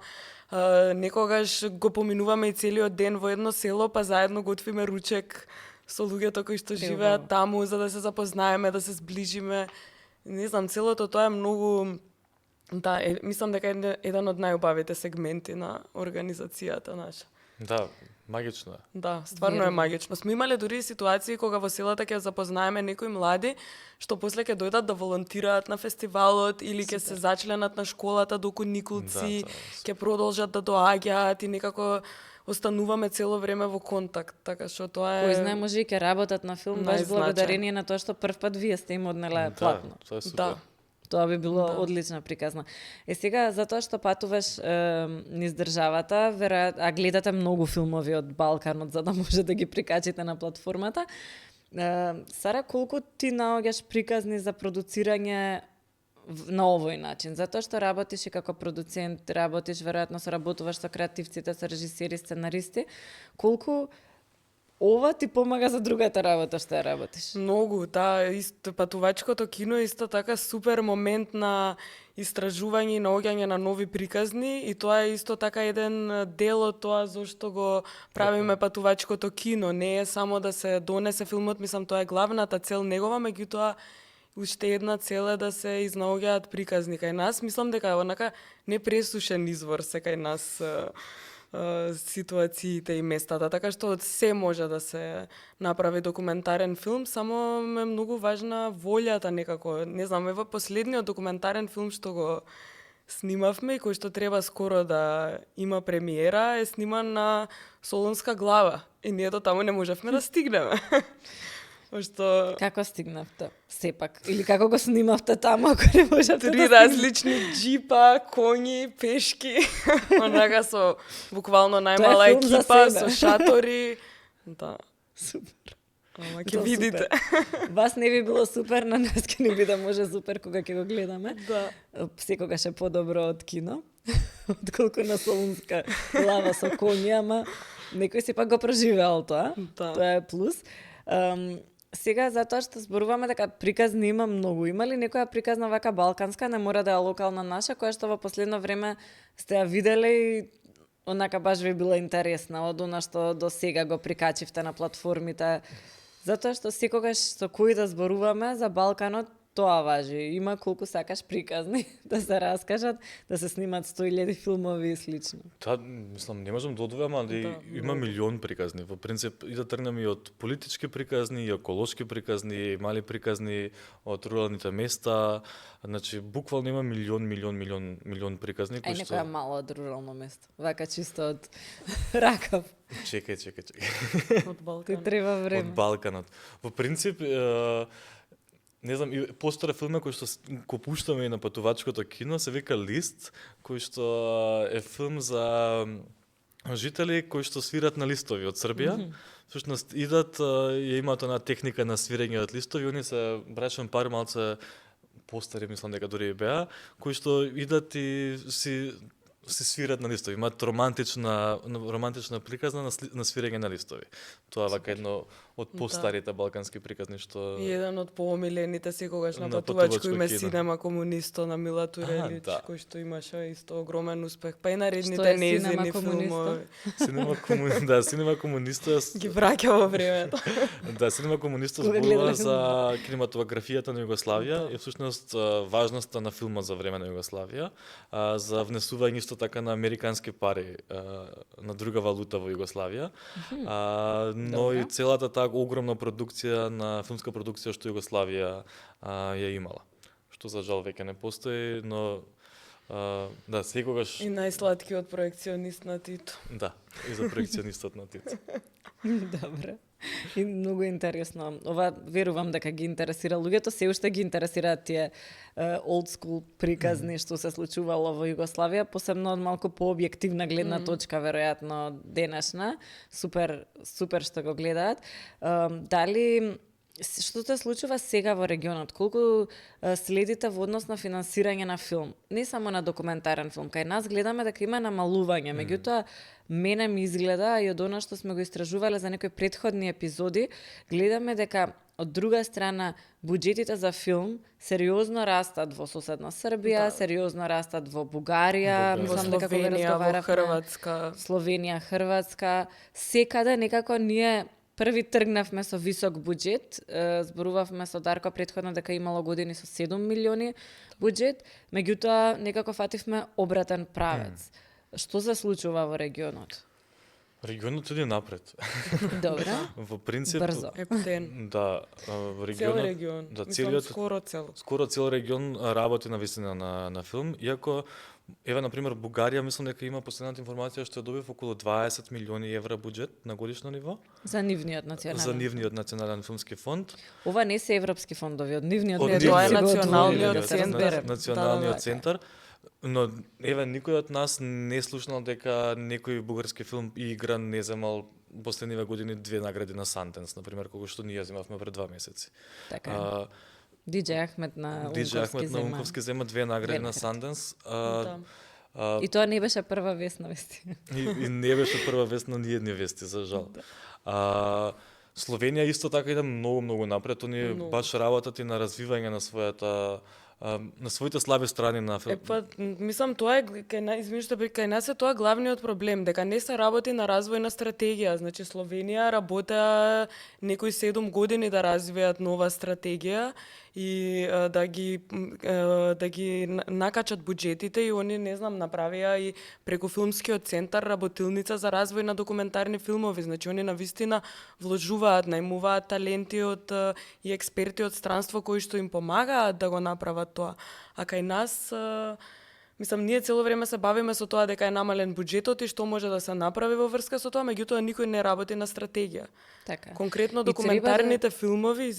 [SPEAKER 1] Некогаш го поминуваме и целиот ден во едно село, па заедно готвиме ручек со луѓето кои што живеат таму, за да се запознаеме, да се сближиме. Не знам, целото тоа е многу... Да, мислам дека е еден од најубавите сегменти на организацијата наша.
[SPEAKER 3] Да, магично е.
[SPEAKER 1] Да, стварно е магично. Сме имале дури ситуации кога во селата ќе запознаеме некои млади што после ќе дојдат да волонтираат на фестивалот или ќе се зачленат на школата до Куникулци, ќе продолжат да доаѓаат и некако остануваме цело време во контакт, така што тоа е...
[SPEAKER 2] Кој знае, може и ќе работат на филм баш благодарение на тоа што прв пат вие сте им однеле платно.
[SPEAKER 3] Да, тоа е супер.
[SPEAKER 2] Тоа би било одлична приказна. Сега, затоа што патуваш низ државата, а гледате многу филмови од Балканот за да може да ги прикачите на платформата, Сара, колку ти наоѓаш приказни за продуцирање на овој начин, затоа што работиш и како продуцент, работиш, веројатно соработуваш со креативците, со режисери, сценаристи, колку ова ти помага за другата работа што ја работиш?
[SPEAKER 1] Многу, да, исто патувачкото кино е исто така супер момент на истражување и наоѓање на нови приказни и тоа е исто така еден дел од тоа зошто го правиме патувачкото кино. Не е само да се донесе филмот, мислам тоа е главната цел негова, меѓутоа уште една цел е да се изнаоѓаат приказни кај нас. Мислам дека онака непресушен извор се кај нас ситуациите и местата, така што од се може да се направи документарен филм, само ме многу важна волјата некако. Не знам, ево последниот документарен филм што го снимавме и кој што треба скоро да има премиера е сниман на Солунска глава и ние до таму не можевме да стигнеме. Што...
[SPEAKER 2] Како стигнавте? Сепак. Или како го снимавте таму, ако не можете
[SPEAKER 1] Три различни джипа, коњи, пешки. Онака со буквално најмала екипа, со шатори. Да.
[SPEAKER 2] Супер.
[SPEAKER 1] Ама ќе видите.
[SPEAKER 2] Вас не би било супер, на нас ќе ни биде може супер кога ќе го гледаме.
[SPEAKER 1] Да.
[SPEAKER 2] Секогаш е подобро од кино. Отколку на Солунска глава со коњи, ама некој сепак го преживеал тоа.
[SPEAKER 1] Да.
[SPEAKER 2] Тоа е плюс. Сега, затоа што зборуваме дека приказни има многу. Има ли некоја приказна вака балканска, не мора да е локална наша, која што во последно време сте ја виделе и онака баш ви била интересна од она што до сега го прикачивте на платформите? Затоа што секогаш со кои да зборуваме за Балканот, тоа важи. Има колку сакаш приказни да се раскажат, да се снимат 100.000 филмови и слично.
[SPEAKER 3] Тоа, мислам, не можам да одвојам, али има милион приказни. Во принцип, и да тргнеме и од политички приказни, и еколошки приказни, и мали приказни од руралните места. Значи, буквално има милион приказни.
[SPEAKER 2] Ај, некоја мало од рурално место. Вака чисто од ракав.
[SPEAKER 3] Чекај.
[SPEAKER 1] Од Балканот.
[SPEAKER 2] Ти треба време.
[SPEAKER 3] Од Балканот. Во принцип, не знам, и постара филма кој што го пуштаме и на патувачкото кино се вика Лист, кој што е филм за жители кои што свират на листови од Србија. Всушност идат, ја имаат она техника на свирење од листови, они се брачен пари малце постари, мислам дека дури и беа, кои што идат и си свират на листови, имаат романтична приказна на свирење на листови. Тоа вака едно од постарите балкански приказни што
[SPEAKER 1] И еден од поомилените секогаш на патувачко име Синема комунисто на Мила Турелич, кој што имаше исто огромен успех, па и наредните нејзини филмови.
[SPEAKER 3] Синема комунисто
[SPEAKER 1] ги враќа во времето.
[SPEAKER 3] Да, Синема комунисто зборува за кинематографијата на Југославија и всушност важноста на филмот за време на Југославија, за внесување исто така на американски пари на друга валута во Југославија, но и целата таа огромна продукција на филмска продукција што Југославија ја имала. Што за жал веќе не постои, но да, секогаш...
[SPEAKER 1] И најсладкиот проекционист на Тито.
[SPEAKER 3] Да, и за проекционистот на Тито.
[SPEAKER 2] Добре. И многу интересно. Ова верувам дека ги интересира луѓето, се уште ги интересираат тие old school приказни што се случувало во Југославија, посебно од малку пообјективна гледна точка, веројатно денешна. Супер што го гледаат. Дали што се случува сега во регионот? Колку следите во однос на финансирање на филм? Не само на документарен филм. Кај нас гледаме дека има намалување, меѓутоа мене ми изгледа и од она што сме го истражувале за некои претходни епизоди, гледаме дека од друга страна буџетите за филм сериозно растат во соседна Србија, сериозно растат во Бугарија, мислам дека кога разговаравме,
[SPEAKER 1] во Хрватска,
[SPEAKER 2] Словенија, Хрватска, секаде некако ние први тргнавме со висок буџет, зборувавме со Дарко претходно дека имало години со 7 милиони буџет, меѓутоа некако фативме обратен правец. Што се случува во регионот?
[SPEAKER 3] Регионот иде напред.
[SPEAKER 2] Добро.
[SPEAKER 3] Во принцип,
[SPEAKER 2] Брзо.
[SPEAKER 1] Ептен.
[SPEAKER 3] да, во
[SPEAKER 1] Цел
[SPEAKER 3] регионот,
[SPEAKER 1] регион.
[SPEAKER 3] да,
[SPEAKER 1] Мислам, скоро цел
[SPEAKER 3] регион работи на вистина на филм, иако еве на пример Бугарија, мислам дека има последната информација што добив околу 20 милиони евра буџет на годишно ниво
[SPEAKER 2] За нивниот
[SPEAKER 3] национален филмски фонд.
[SPEAKER 2] Ова не се европски фондови, од нивниот
[SPEAKER 1] тоа е националниот
[SPEAKER 3] центар. Но еве никој од нас не слушнал дека некој бугарски филм и игра не земал последниве години 2 награди на Сантенс, на пример, кога што ние земавме пред 2 месеци.
[SPEAKER 2] Така. Диџеј Ахмет на
[SPEAKER 3] Унковски зема 2 награди на Сантенс.
[SPEAKER 2] И тоа не беше прва вест на вести.
[SPEAKER 3] И не беше прва вест на ниедни вести, за жал. Словенија исто така иде многу напред, они баш работат и на развивање на своите слаби страни на филм.
[SPEAKER 1] Мислам тоа е кај нас е тоа главниот проблем, дека не се работи на развојна стратегија. Значи Словенија работеа некои 7 години да развијат нова стратегија и да ги накачат буџетите и они не знам направија и преку филмскиот центар работилница за развој на документарни филмови. Значи они навистина вложуваат, најмуваат таленти и експерти од странство кои што им помагаат да го направат тоа. А кај нас мислам, ние цело време се бавиме со тоа дека е намален буџетот и што може да се направи во врска со тоа, меѓутоа никој не работи на стратегија.
[SPEAKER 2] Така.
[SPEAKER 1] Конкретно документарните филмови,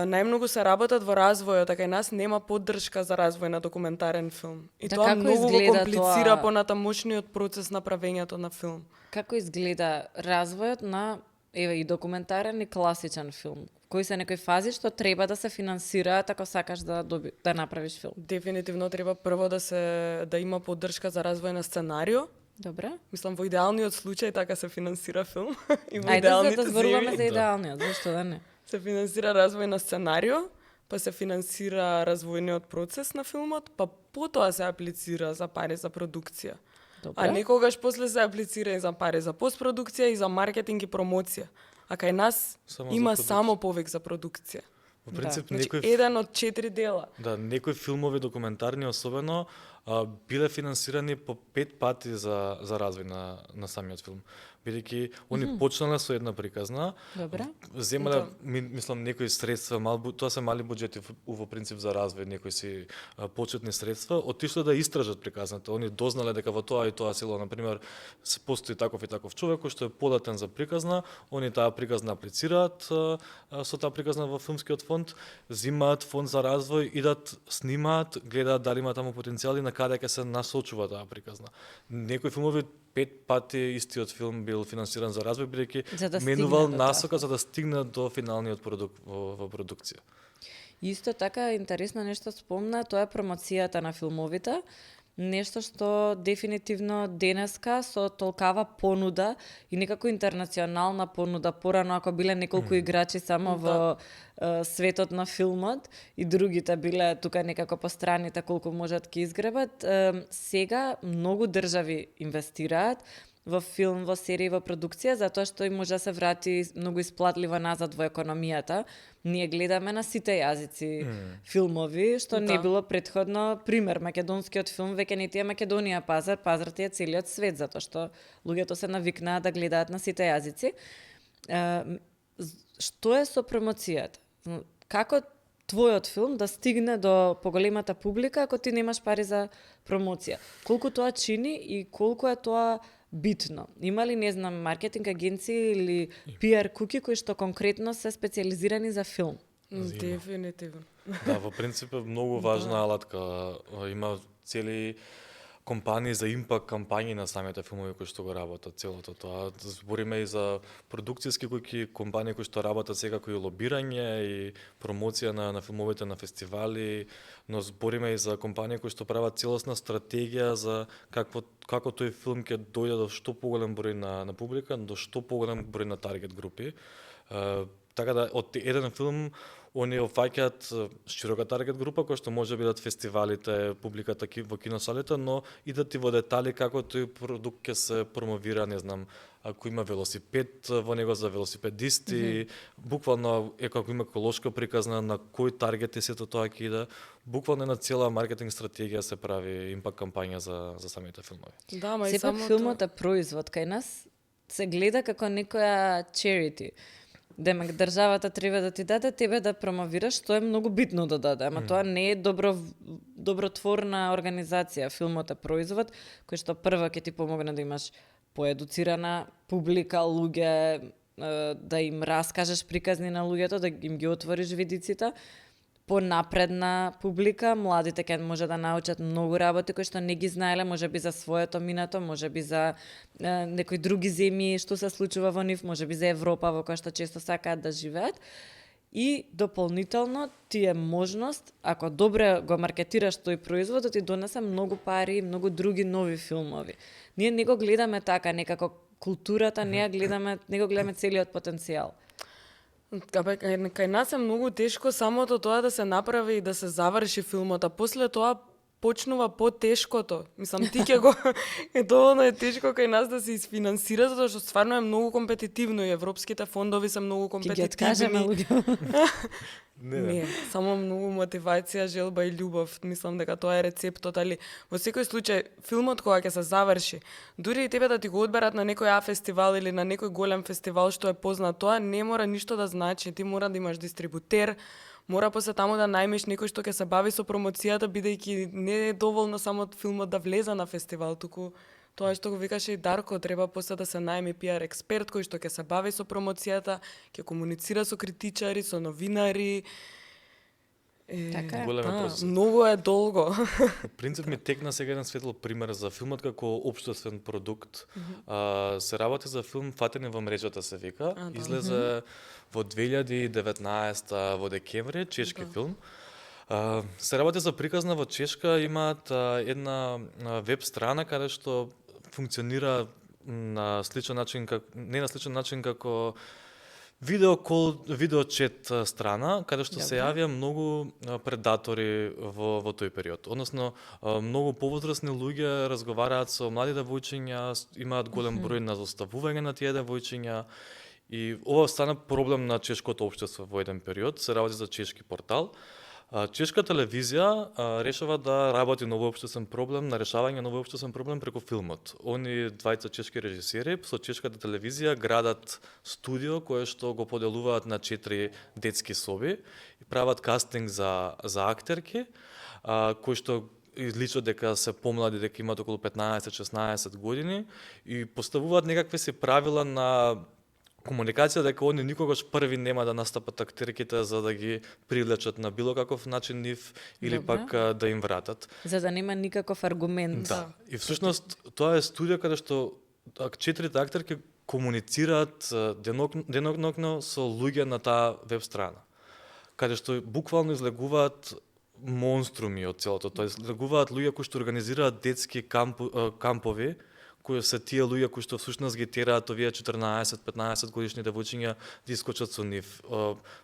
[SPEAKER 1] најмногу се работат во развојот, а кај нас нема поддршка за развој на документарен филм. И тоа многу го комплицира понатамошниот процес на правењето на филм.
[SPEAKER 2] Како изгледа развојот на и документарен и класичен филм? Кои се некои фази што треба да се финансираат ако сакаш да направиш филм?
[SPEAKER 1] Дефинитивно треба прво да има поддршка за развој на сценарио.
[SPEAKER 2] Добре.
[SPEAKER 1] Мислам, во идеалниот случај така се финансира филм. И во
[SPEAKER 2] Ајде да зборуваме за идеалниот, зашто да не?
[SPEAKER 1] Се финансира развој на сценарио, па се финансира развојниот процес на филмот, па потоа се аплицира за пари за продукција.
[SPEAKER 2] Добре.
[SPEAKER 1] А некогаш после се аплицира и за пари за постпродукција и за маркетинг и промоција. А кај нас има само повик за продукција.
[SPEAKER 3] Во принцип,
[SPEAKER 1] значи, еден од 4 дела.
[SPEAKER 3] Да, некои филмови документарни особено биле финансирани по 5 пати за развој на самиот филм. Бидејќи они почнале со една приказна, земале, мислам, некои средства, тоа се мали буџети во принцип за развој, некои си почетни средства, отишле да истражат приказната. Они дознале дека во тоа и тоа село, на пример, се постои таков и таков човек кој што е податен за приказна, они таа приказна аплицираат со таа приказна во филмскиот фонд, зимаат фонд за развој, идат, снимаат, гледаат дали има таму потенцијали на каде ќе се насочува таа приказна. Некои филмови 5 пати истиот филм бил финансиран за развој, бидејќи менувал насока за да стигне до финалниот продукт во продукција.
[SPEAKER 2] Исто така интересно нешто спомна, тоа е промоцијата на филмовите. Нешто што дефинитивно денеска со толкава понуда и некако интернационална понуда, порано ако биле неколку играчи само во светот на филмот и другите биле тука некако по страните колку можат ки изгребат, сега многу држави инвестираат во филм, во серија, во продукција, затоа што им може да се врати многу исплатливо назад во економијата. Ние гледаме на сите јазици филмови, што не било претходно. Пример, македонскиот филм веќе не ти е Македонија пазар ти е целиот свет, затоа што луѓето се навикнаа да гледаат на сите јазици. Што е со промоцијата? Како твојот филм да стигне до поголемата публика ако ти немаш пари за промоција? Колку тоа чини и колку е тоа битно? Има ли, не знам, маркетинг агенции или PR куки кои што конкретно се специализирани за филм?
[SPEAKER 1] Дефинитивно.
[SPEAKER 3] Да, во принцип е многу важна алатка. Има цели компании за импакт кампањи на самите филмови кои што го работат целото тоа. Збориме и за продукцијски куки, компании кои што работат секако и лобирање и промоција на филмовите на фестивали, но збориме и за компании кои што прават целосна стратегија за како тој филм ќе дојде до што поголем број на публика, до што поголем број на таргет групи. Така да од еден филм они офаќаат широка таргет група која што може бидат фестивалите, публиката во киносалите, но идат и во детали како тој продукт ќе се промовира, не знам, ако има велосипед во него за велосипедисти, буквално како има еколошка приказна на кој таргет е сето тоа ќе иде, буквално една цела маркетинг стратегија се прави импакт кампања за самите филмови.
[SPEAKER 1] Да, ма и
[SPEAKER 2] Сепак
[SPEAKER 1] самото...
[SPEAKER 2] филмот е производ, кај нас се гледа како некоја charity. Демек, државата треба да ти даде, тебе да промовираш, што е многу битно да даде, ама тоа не е добротворна организација. Филмот е производ, кој што прво ќе ти помогне да имаш поедуцирана публика, луѓе, да им раскажеш приказни на луѓето, да им ги отвориш видиците, понапредна публика, младите ќе може да научат многу работи кои што не ги знаеле, може би за своето минато, може би за некои други земји што се случува во нив, може би за Европа во која што често сакаат да живеат. И дополнително ти е можност, ако добре го маркетираш тој производ, да ти донесе многу пари и многу други нови филмови. Ние не го гледаме така, некако културата, не го гледаме целиот потенцијал.
[SPEAKER 1] Кај нас е многу тешко самото тоа да се направи и да се заврши филмот, а после тоа почнува потешкото. Мислам, ти ќе го... доволно е тешко кај нас да се изфинансира, затоа што стварно е многу компетитивно и европските фондови се многу компетитивни.
[SPEAKER 2] Ќе ги откажеме луѓе.
[SPEAKER 1] Не, само многу мотивација, желба и љубов. Мислам дека тоа е рецептот, али во секој случај филмот кога ќе се заврши, дури и тебе да ти го одберат на некој фестивал или на некој голем фестивал што е познат, тоа не мора ништо да значи. Ти мора да имаш дистрибутер, мора после таму да најмеш некој што ќе се бави со промоцијата, бидејќи не е доволно само филмот да влезе на фестивал, туку тоа што го викаше и Дарко, треба после да се најми PR експерт кој што ќе се бави со промоцијата, ќе комуницира со критичари, со новинари.
[SPEAKER 2] Така е.
[SPEAKER 3] Голем процес.
[SPEAKER 1] Многу е долго.
[SPEAKER 3] По принцип ми текна сега еден светло пример за филмот како општествен продукт. Се работи за филм Фатени во мрежата се вика. Излезе во 2019 во декември, чешки филм. Се работи за приказна во Чешка, имаат една веб страна каде што функционира на сличен начин, не на сличен начин како видеочет страна, каде што се јавија многу предатори во тој период. Односно, многу повозрасни луѓе разговараат со млади девојчиња, имаат голем број на зоставување на тие девојчиња, и ова стана проблем на чешкото општество во еден период. Се работи за чешки портал. Чешка телевизија решава да работи на овој општествен проблем, на решавање на овој општествен проблем преку филмот. Они двајца чешки режисери со чешката телевизија градат студио кое што го поделуваат на 4 детски соби и прават кастинг за актерки, кои што изличат дека се помлади, дека имаат околу 15-16 години и поставуваат некакви си правила на комуникација, дека они никогаш први нема да настапат актерките за да ги привлечат на било каков начин нив или пак да им вратат.
[SPEAKER 2] За да нема никаков аргумент.
[SPEAKER 3] Да. И всушност тоа е студија каде што 4 актерки комуницираат денокно со луѓе на таа веб страна. Каде што буквално излегуваат монструми од целото. Тоа излегуваат луѓе кои што организираат детски кампови, кои се тие луѓе кои што всушност ги тераат овие 14-15 годишни девојчиња да искочат со нив.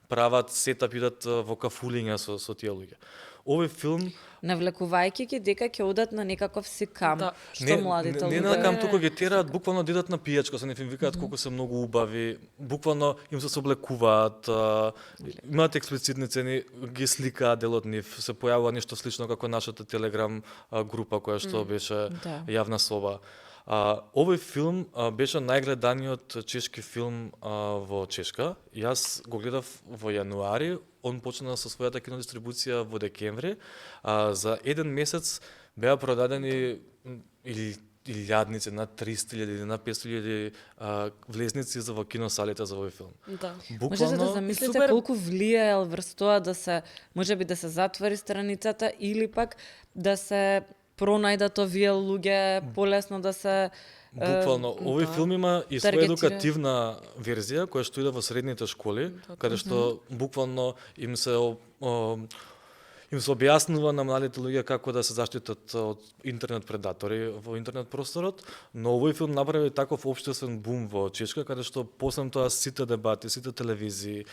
[SPEAKER 3] Прават сетап, идат во кафулиња со тие луѓе. Овој филм
[SPEAKER 2] навлекувајќи ги дека ќе одат на некаков си камп, што младите луѓе.
[SPEAKER 3] Не на камп, туку ги тераат буквално да идат на пијачка, се им викаат колку се многу убави, буквално им се облекуваат, имаат експлицитни цени, ги сликаат дел од нив, се појавува нешто слично како нашата Телеграм група која што беше јавна соба. Овој филм беше најгледаниот чешки филм во Чешка. Јас го гледав во јануари, он почна со својата кинодистрибуција во декември. За еден месец беа продадени или илјадници, над 300.000 или над 500.000 влезници за во киносалите за овој филм.
[SPEAKER 1] Да.
[SPEAKER 2] Можете да замислите
[SPEAKER 1] супер-
[SPEAKER 2] колку влијаел врз тоа да се, можеби да се затвори страницата или пак да се пронајдат овие луѓе полесно да се
[SPEAKER 3] Буквално, овој
[SPEAKER 1] да.
[SPEAKER 3] филм има и своја
[SPEAKER 2] Таргетира.
[SPEAKER 3] едукативна верзија која што иде во средните школи, каде што буквално им се објаснува на младите луѓе како да се заштитат од интернет предатори во интернет просторот, но овој филм направи таков општествен бум во Чешка, каде што после тоа сите дебати, сите телевизии,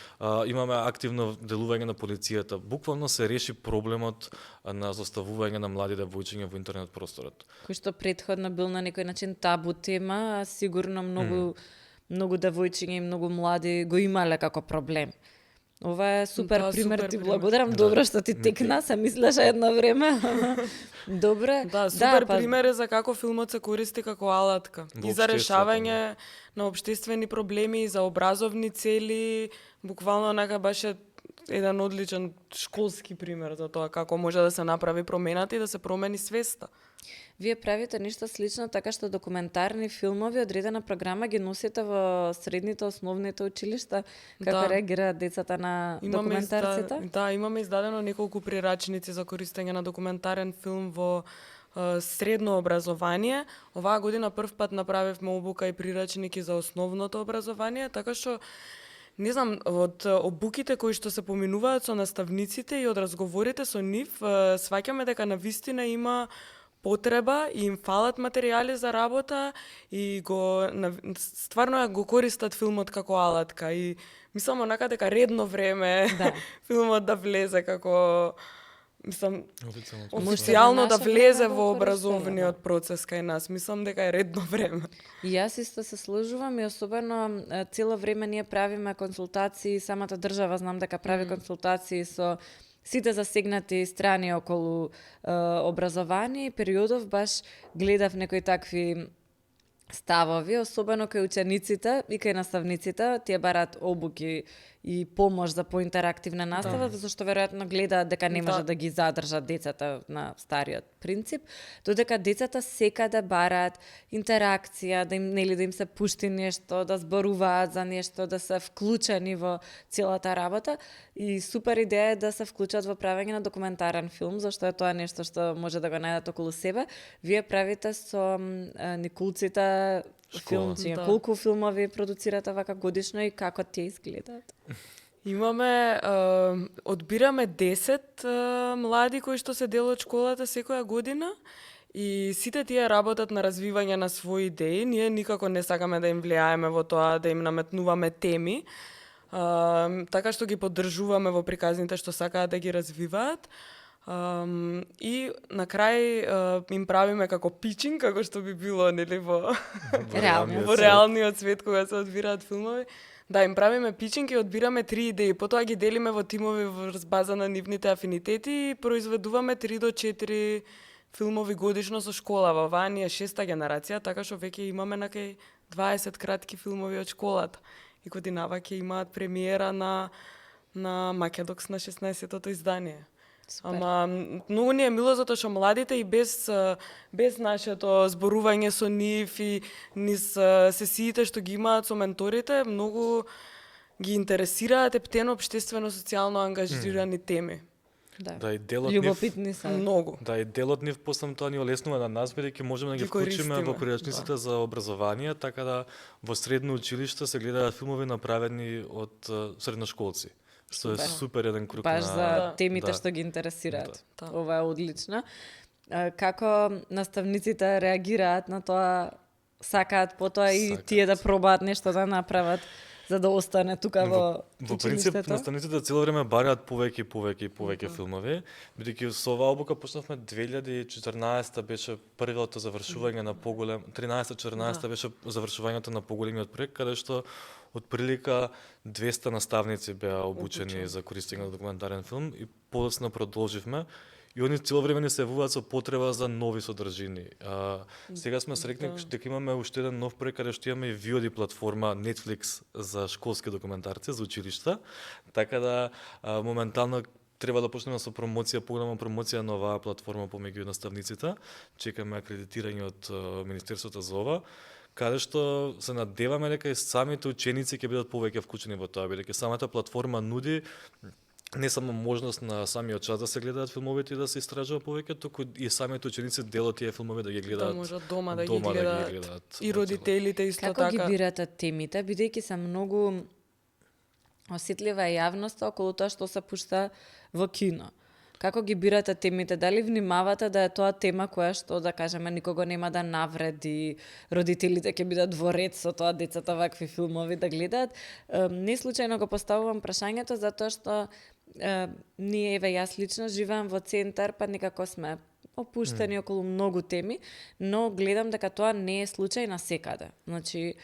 [SPEAKER 3] имаме активно делување на полицијата. Буквално се реши проблемот на заставување на млади девојчиња во интернет просторот.
[SPEAKER 2] кој што претходно бил на некој начин табу тема, а сигурно многу девојчиња и многу млади го имале како проблем. Ова е супер
[SPEAKER 1] Да,
[SPEAKER 2] пример,
[SPEAKER 1] супер
[SPEAKER 2] ти
[SPEAKER 1] пример.
[SPEAKER 2] благодарам, добро што ти текна, се мислеше едно време. Добре.
[SPEAKER 1] Да, супер
[SPEAKER 2] па,
[SPEAKER 1] пример е за како филмот се користи како алатка.
[SPEAKER 3] Во
[SPEAKER 1] И за
[SPEAKER 3] општеството,
[SPEAKER 1] решавање на општествени проблеми, и за образовни цели, буквално онака беше еден одличен школски пример за тоа како може да се направи промената и да се промени свеста.
[SPEAKER 2] Вие правите нешто слично, така што документарни филмови, одредена програма ги носите во средните, основните училишта, како
[SPEAKER 1] Да.
[SPEAKER 2] реагираат децата на документарците?
[SPEAKER 1] Да, имаме издадено неколку прирачници за користење на документарен филм во средно образование. Оваа година прв пат направивме обука и прирачники за основното образование, така што не знам, од обуките кои што се поминуваат со наставниците и од разговорите со нив, сваќаме дека навистина има потреба и им фалат материјали за работа и стварно ја го користат филмот како алатка и мислам онака дека редно време е
[SPEAKER 2] Да.
[SPEAKER 1] филмот да влезе како мислам
[SPEAKER 3] Официјално.
[SPEAKER 1] официјално да
[SPEAKER 2] наше
[SPEAKER 1] влезе
[SPEAKER 2] време го
[SPEAKER 1] во
[SPEAKER 2] користеле,
[SPEAKER 1] образовниот процес кај нас. Мислам дека е редно време.
[SPEAKER 2] И јас исто се сложувам и особено цело време ние правиме консултации, самата држава знам дека прави консултации со сите засегнати страни околу образование и периодов баш гледав некои такви ставови, особено кај учениците и кај наставниците, тие бараат обуки и помош за поинтерактивна настава, зашто веројатно гледаат дека не може да ги задржат децата на стариот принцип, додека децата секаде бараат интеракција, да им да им се пушти нешто, да зборуваат за нешто, да се вклучени во целата работа и супер идеја е да се вклучат во правење на документарен филм, зашто е тоа нешто што може да го најдат околу себе. Вие правите со Никулците филмчиња.
[SPEAKER 1] Да.
[SPEAKER 2] Колку филмови продуцирате вака годишно и како тие изгледаат?
[SPEAKER 1] Имаме, одбираме 10 млади кои што се дел од школата секоја година и сите тие работат на развивање на своји идеи. Ние никако не сакаме да им влијаеме во тоа да им наметнуваме теми, така што ги поддржуваме во приказните што сакаат да ги развиваат. И на крај им правиме како пичинг, како што би било нели во
[SPEAKER 2] Реално.
[SPEAKER 1] во реалниот свет кога се одбираат филмови. Да, им правиме пичинг и одбираме 3 идеи. Потоа ги делиме во тимови врз база на нивните афинитети и произведуваме 3 до 4 филмови годишно со школава. Оваа ни е 6-та генерација, така што веќе имаме накај 20 кратки филмови од школата. И годинава ќе имаат премиера на Македокс на 16-тото издание.
[SPEAKER 2] Супер.
[SPEAKER 1] Ама многу ни е мило затоа што младите и без нашето зборување со нив и низ сесиите што ги имаат со менторите, многу ги интересираат ептено општествено социјално ангажирани теми.
[SPEAKER 3] Да, и делот нив
[SPEAKER 2] Љубопитни се.
[SPEAKER 1] Многу.
[SPEAKER 3] Да, и делот нив после тоа ни олеснува на нас, бидејќи можеме да ги
[SPEAKER 1] Ги
[SPEAKER 3] вклучиме во
[SPEAKER 1] користиме,
[SPEAKER 3] прирачниците за образование, така да во средно училиште се гледаат филмови направени од средношколци. Што е
[SPEAKER 2] Супер.
[SPEAKER 3] супер еден круг
[SPEAKER 2] Баш
[SPEAKER 3] на...
[SPEAKER 2] за темите
[SPEAKER 3] да.
[SPEAKER 2] што ги интересираат.
[SPEAKER 1] Да.
[SPEAKER 2] Ова е одлично. Како наставниците реагираат на тоа, сакаат потоа и
[SPEAKER 3] Сакаат.
[SPEAKER 2] тие да пробаат нешто да направат за да остане тука во
[SPEAKER 3] Во принцип,
[SPEAKER 2] училиштето?
[SPEAKER 3] наставниците цело време бараат повеќе филмови, бидејќи со оваа обука почнавме 2014 беше првото завршување на поголем, 13-14 беше завршувањето на поголемиот проект, каде што отприлика 200 наставници беа обучени за користење на документарен филм и подоцна продолживме. И они цело време ни се јавуваат со потреба за нови содржини. Сега сме срекни дека имаме уште еден нов проект каде што имаме и VOD платформа Netflix за школски документарци за училишта, така да моментално треба да почнеме со промоција, поголема промоција на оваа платформа помеѓу наставниците. Чекаме акредитирање од Министерството за ова, каде што се надеваме дека и самите ученици ќе бидат повеќе вклучени во тоа, бидејќи самата платформа нуди не само можност на самиот час да се гледаат филмовите и да се истражува повеќе, туку и самите ученици дел од тие филмови да ги гледаат.
[SPEAKER 1] Да можат дома да ги гледаат. И родителите исто
[SPEAKER 2] Како
[SPEAKER 1] така.
[SPEAKER 2] Како ги бирате темите, бидејќи се многу осетлива е јавноста околу тоа што се пушта во кино? Како ги бирате темите? Дали внимавате да е тоа тема која што, да кажеме, никого нема да навреди, родителите ќе бидат во ред со тоа децата вакви филмови да гледаат? Не случајно го поставувам прашањето затоа што ние, еве јас лично живеам во центар, па некако сме опуштени околу многу теми, но гледам дека тоа не е случај на секаде. Значи,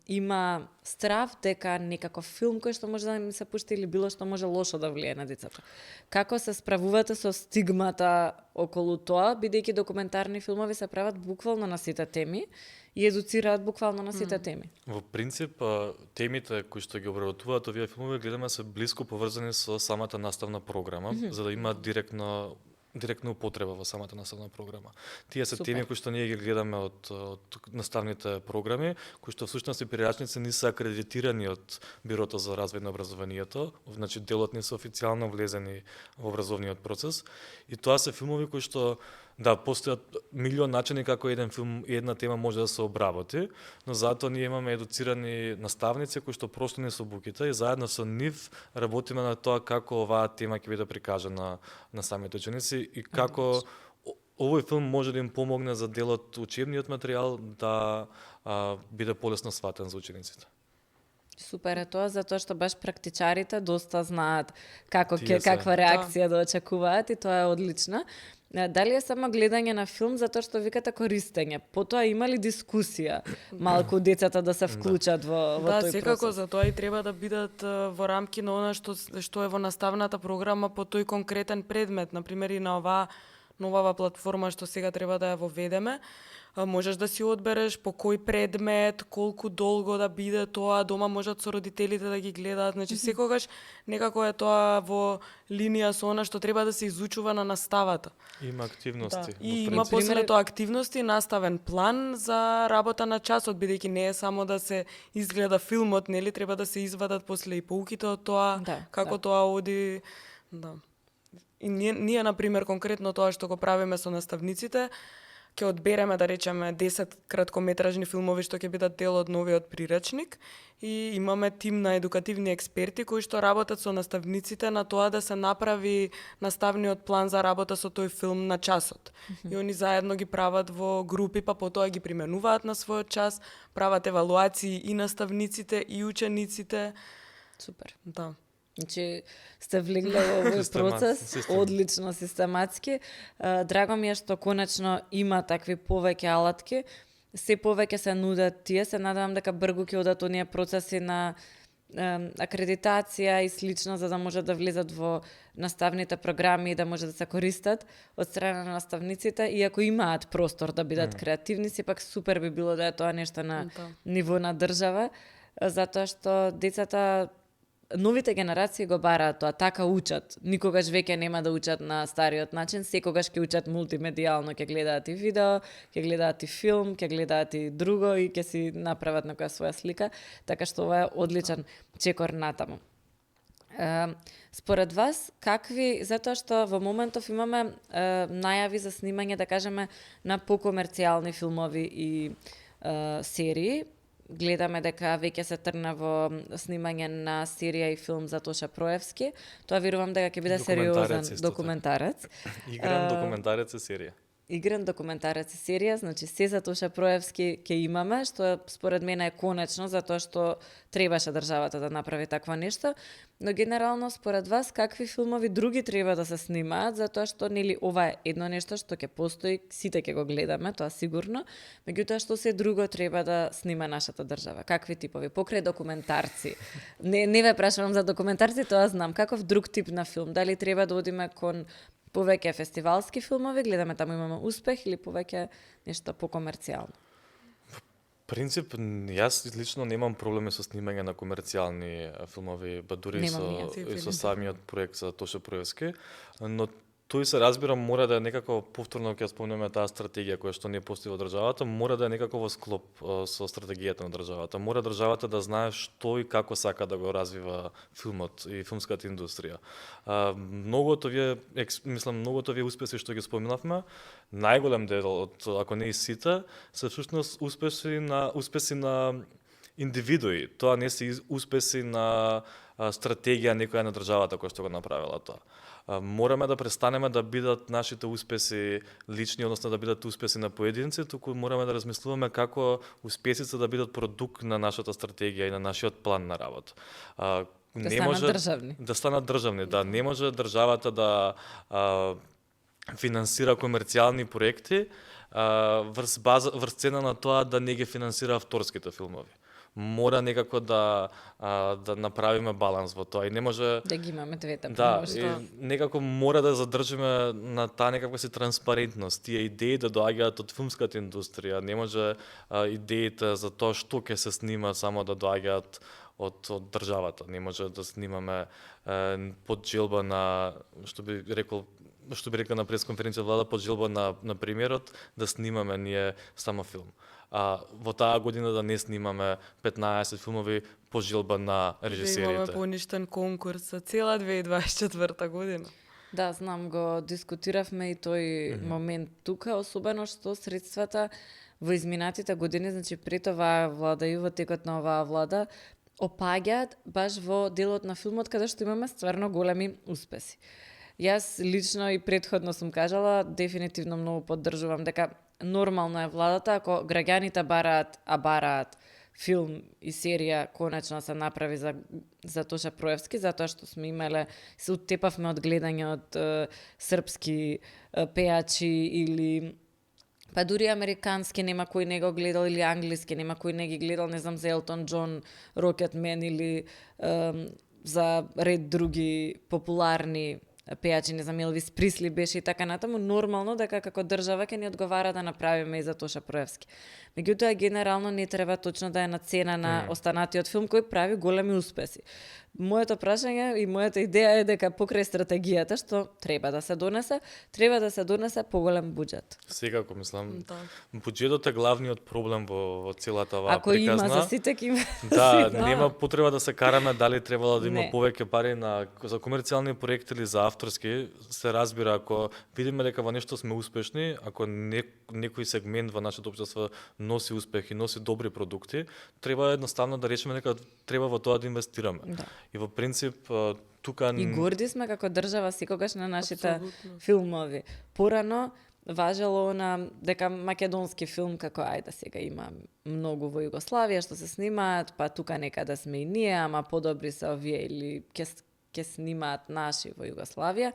[SPEAKER 2] има страв дека некаков филм кој што може да ми се пушти или било што може лошо да влие на децата. Како се справувате со стигмата околу тоа, бидејќи документарни филмови се прават буквално на сите теми и едуцираат буквално на сите теми?
[SPEAKER 3] Во принцип, темите кои што ги обработуваат овие филмови гледаме се блиско поврзани со самата наставна програма, за да има директна употреба во самата наставна програма. Тие се теми кои што ние ги гледаме од наставните програми, кои што всушност и прирачници не се акредитирани од Бирото за развој на образованието, значи делот не се официјално влезени во образовниот процес. И тоа се филмови кои што да, постојат милион начини како еден филм и една тема може да се обработи, но затоа ние имаме едуцирани наставници кои што просто не се обуките и заедно со нив работиме на тоа како оваа тема ќе биде прикажана на самите ученици и како овој филм може да им помогне за делот учебниот материјал да биде полесно сватен за учениците.
[SPEAKER 2] Супер е тоа, затоа што баш практичарите доста знаат каква реакција да очекуваат и тоа е одлично. Дали е само гледање на филм затоа што викате користење? Потоа има ли дискусија малку децата да се вклучат во тој процес?
[SPEAKER 1] Да, секако за тоа и треба да бидат во рамки на она што е во наставната програма по тој конкретен предмет, например и на оваа новава платформа што сега треба да ја воведеме. Можеш да си одбереш по кој предмет, колку долго да биде тоа, дома можат со родителите да ги гледаат, значи секогаш некако е тоа во линија со она што треба да се изучува на наставата.
[SPEAKER 3] Има активности.
[SPEAKER 1] Да. И има после тоа активности, наставен план за работа на часот, бидејќи не е само да се изгледа филмот, нели, треба да се извадат после и поуките од тоа, како тоа оди. Да. И ние например конкретно тоа што го правиме со наставниците, ќе одбереме, да речеме, 10 краткометражни филмови што ќе бидат дел од новиот прирачник и имаме тим на едукативни експерти кои што работат со наставниците на тоа да се направи наставниот план за работа со тој филм на часот. И они заедно ги прават во групи, па потоа ги применуваат на својот час, прават евалуации и наставниците и учениците.
[SPEAKER 2] Супер.
[SPEAKER 1] Да.
[SPEAKER 2] Значи, сте влегле во овој процес, одлично, систематски. Драго ми е што конечно има такви повеќе алатки, се повеќе се нудат тие, се надевам дека бргу ќе одат оние процеси на акредитација и слично, за да може да влезат во наставните програми и да може да се користат од страна на наставниците, и ако имаат простор да бидат креативни, сепак супер би било да е тоа нешто на ниво на држава, затоа што децата, новите генерации го бараат тоа, така учат. Никогаш веќе нема да учат на стариот начин, секогаш ќе учат мултимедијално, ќе гледаат и видео, ќе гледаат и филм, ќе гледаат и друго и ќе си направат некоја своја слика, така што ова е одличен чекор натаму. Според вас, какви, затоа што во моментов имаме најави за снимање, да кажеме, на покомерцијални филмови и серии, гледаме дека веќе се тргна во снимање на серија и филм за Тоша Проевски. Тоа верувам дека ќе биде сериозен документарец.
[SPEAKER 3] Игран документарец е серија.
[SPEAKER 2] Игран документарец и серија, значи се за Тоша Проевски ќе имаме, што според мене е конечно, затоа што требаше државата да направи такво нешто, но генерално според вас какви филмови други треба да се снимаат, затоа што нели ова е едно нешто што ќе постои, сите ќе го гледаме, тоа сигурно, меѓутоа што се друго треба да снима нашата држава, какви типови, покрај документарци. Не ве прашувам за документарци, тоа знам, каков друг тип на филм, дали треба да одиме кон повеќе фестивалски филмови, гледаме таму имаме успех или повеќе нешто покомерцијално?
[SPEAKER 3] принцип, јас лично немам проблеми со снимање на комерцијални филмови, ба дури и
[SPEAKER 2] Немам
[SPEAKER 3] со самиот проект за Тоше Проевски, но тој се разбира мора да е некако, повторно ќе спомнеме таа стратегија која што не постои во државата, мора да е некако во склоп со стратегијата на државата. Мора државата да знае што и како сака да го развива филмот и филмската индустрија. Многото овие успеси што ги споменавме, најголем дел од, ако не и сите, се всушност успеси на индивидуи. Тоа не се успеси на стратегија некоја на државата која што го направила тоа. Мораме да престанеме да бидат нашите успеси лични, односно да бидат успеси на поединци, туку мораме да размислуваме како успесите да бидат продукт на нашата стратегија и на нашиот план на работа.
[SPEAKER 2] Да
[SPEAKER 3] станат државни, да. Не може државата да финансира комерцијални проекти врз цена на тоа да не ги финансира авторските филмови. Мора некако да направиме баланс во тоа и не може
[SPEAKER 2] да ги имаме двете.
[SPEAKER 3] Да, некако мора да задржиме на таа некаква си транспарентност. Тие идеи да доаѓаат од филмската индустрија, не може идеите за тоа што ќе се снима само да доаѓаат од државата. Не може да снимаме под желба на што би рекла на пресконференција влада, под желба на премиерот да снимаме ние само филм. Во таа година да не снимаме 15 филмови по желба на режисерите.
[SPEAKER 1] Да имаме поништен конкурс за цела 2024 година.
[SPEAKER 2] Да, знам, го дискутиравме и тој момент тука, особено што средствата во изминатите години, значи пред оваа влада и во текот на оваа влада, опаѓаат баш во делот на филмот каде што имаме стварно големи успеси. Јас лично и претходно сум кажала, дефинитивно многу поддржувам дека нормално е владата ако граѓаните бараат филм и серија конечно се направи за Тоша Проевски, затоа што сме имале, се утепавме од гледање од српски пејачи или па дури американски нема кој не го гледал или англиски нема кој не ги гледал, не знам за Елтон Џон, Рокетмен или за ред други популарни пејачи, не знам, Елвис Присли беше и така натаму, нормално дека како држава ќе ни одговара да направиме и за Тоша Проевски. Меѓутоа, генерално не треба точно да е на цена на останатиот филм кој прави големи успеси. Моето прашање и мојата идеја е дека покрај стратегијата што треба да се донесе поголем буџет.
[SPEAKER 3] Секако мислам, буџетот е главниот проблем во целата оваа
[SPEAKER 2] ако
[SPEAKER 3] приказна.
[SPEAKER 2] Ако има за сите ќе има.
[SPEAKER 3] Да, нема потреба да се караме дали требало да има повеќе пари за комерцијални проекти или за авторски. Се разбира, ако видиме дека во нешто сме успешни, ако некој сегмент во нашето општество носи успех и носи добри продукти, треба едноставно да речеме дека треба во тоа да инвестираме. Да. И во принцип тука
[SPEAKER 2] и горди сме како држава секогаш на нашите филмови. Порано важело дека македонски филм како ајде сега има многу во Југославија што се снимаат, па тука некаде сме и ние, ама подобри се овие или ќе снимаат наши во Југославија.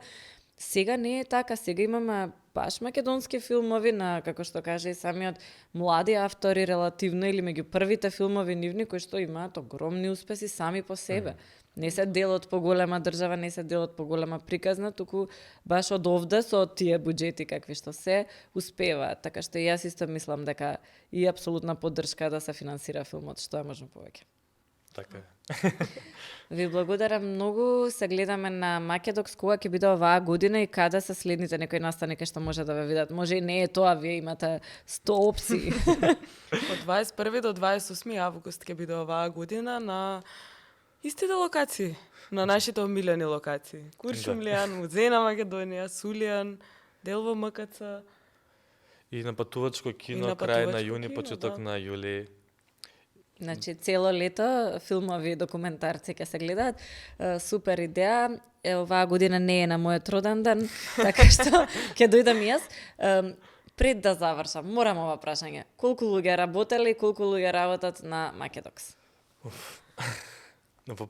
[SPEAKER 2] Сега не е така, сега имаме баш македонски филмови на, како што каже и самиот, млади автори релативно или меѓу првите филмови нивни кои што имаат огромни успеси сами по себе. Не се дел од поголема држава, не се дел од поголема приказна, туку баш од овде со тие буџети какви што се успеваат. Така што јас исто мислам дека и апсолутна поддршка да се финансира филмот што е можно повеќе.
[SPEAKER 3] Така е.
[SPEAKER 2] Ви благодарам многу. Се гледаме на Македокс кога ќе биде оваа година и каде се следните некои настани кај што може да ве видат. Може и не е тоа, вие имате 100 опции.
[SPEAKER 1] Од 21 до 28 август ќе биде оваа година на истите локации, на нашите омилени локации. Куршумлијан, Музеј на Македонија, Сулијан, дел во МКЦ.
[SPEAKER 3] И на патувачко кино крај на јуни, почеток на јули.
[SPEAKER 2] Значи, цело лето филмови и документарци ќе се гледаат. Супер идеја. Оваа година не е на мојот роден ден, така што ќе дојдам јас. Пред да завршам, морам ова прашање. Колку луѓе работеле и колку луѓе работат на Македокс?
[SPEAKER 3] Во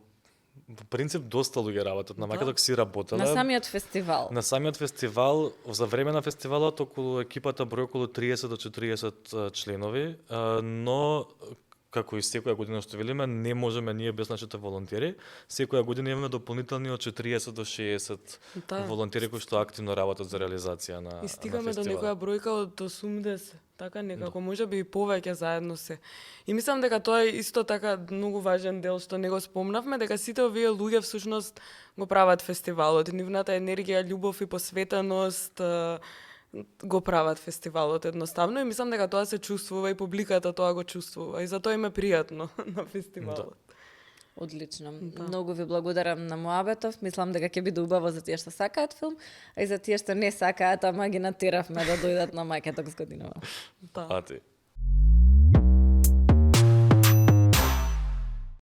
[SPEAKER 3] принцип, доста луѓе работат. На Македокс си работеле.
[SPEAKER 2] На самиот фестивал?
[SPEAKER 3] На самиот фестивал, за време на фестивалот, екипата број околу 30 до 40 членови, но како и секоја година што велиме, не можеме ние без нашите волонтери. Секоја година имаме дополнителни од 40 до 60
[SPEAKER 1] Да.
[SPEAKER 3] волонтери кои што активно работат за реализација на
[SPEAKER 1] И стигаме
[SPEAKER 3] на
[SPEAKER 1] до
[SPEAKER 3] фестивалот.
[SPEAKER 1] некоја бројка од 80, така некако, може би и повеќе заедно се. И мислам дека тоа е исто така многу важен дел што не го спомнавме, дека сите овие луѓе всушност го прават фестивалот. Нивната енергија, љубов и посветеност го прават фестивалот едноставно и мислам дека тоа се чувствува и публиката тоа го чувствува и затоа им е пријатно на фестивалот.
[SPEAKER 2] Одлично. Многу ви благодарам на муабетов. Мислам дека ќе биде убаво за тие што сакаат филм, а и за тие што не сакаат, ама ги натеравме да дојдат на Македокс годинава.
[SPEAKER 1] Да.
[SPEAKER 3] Ати.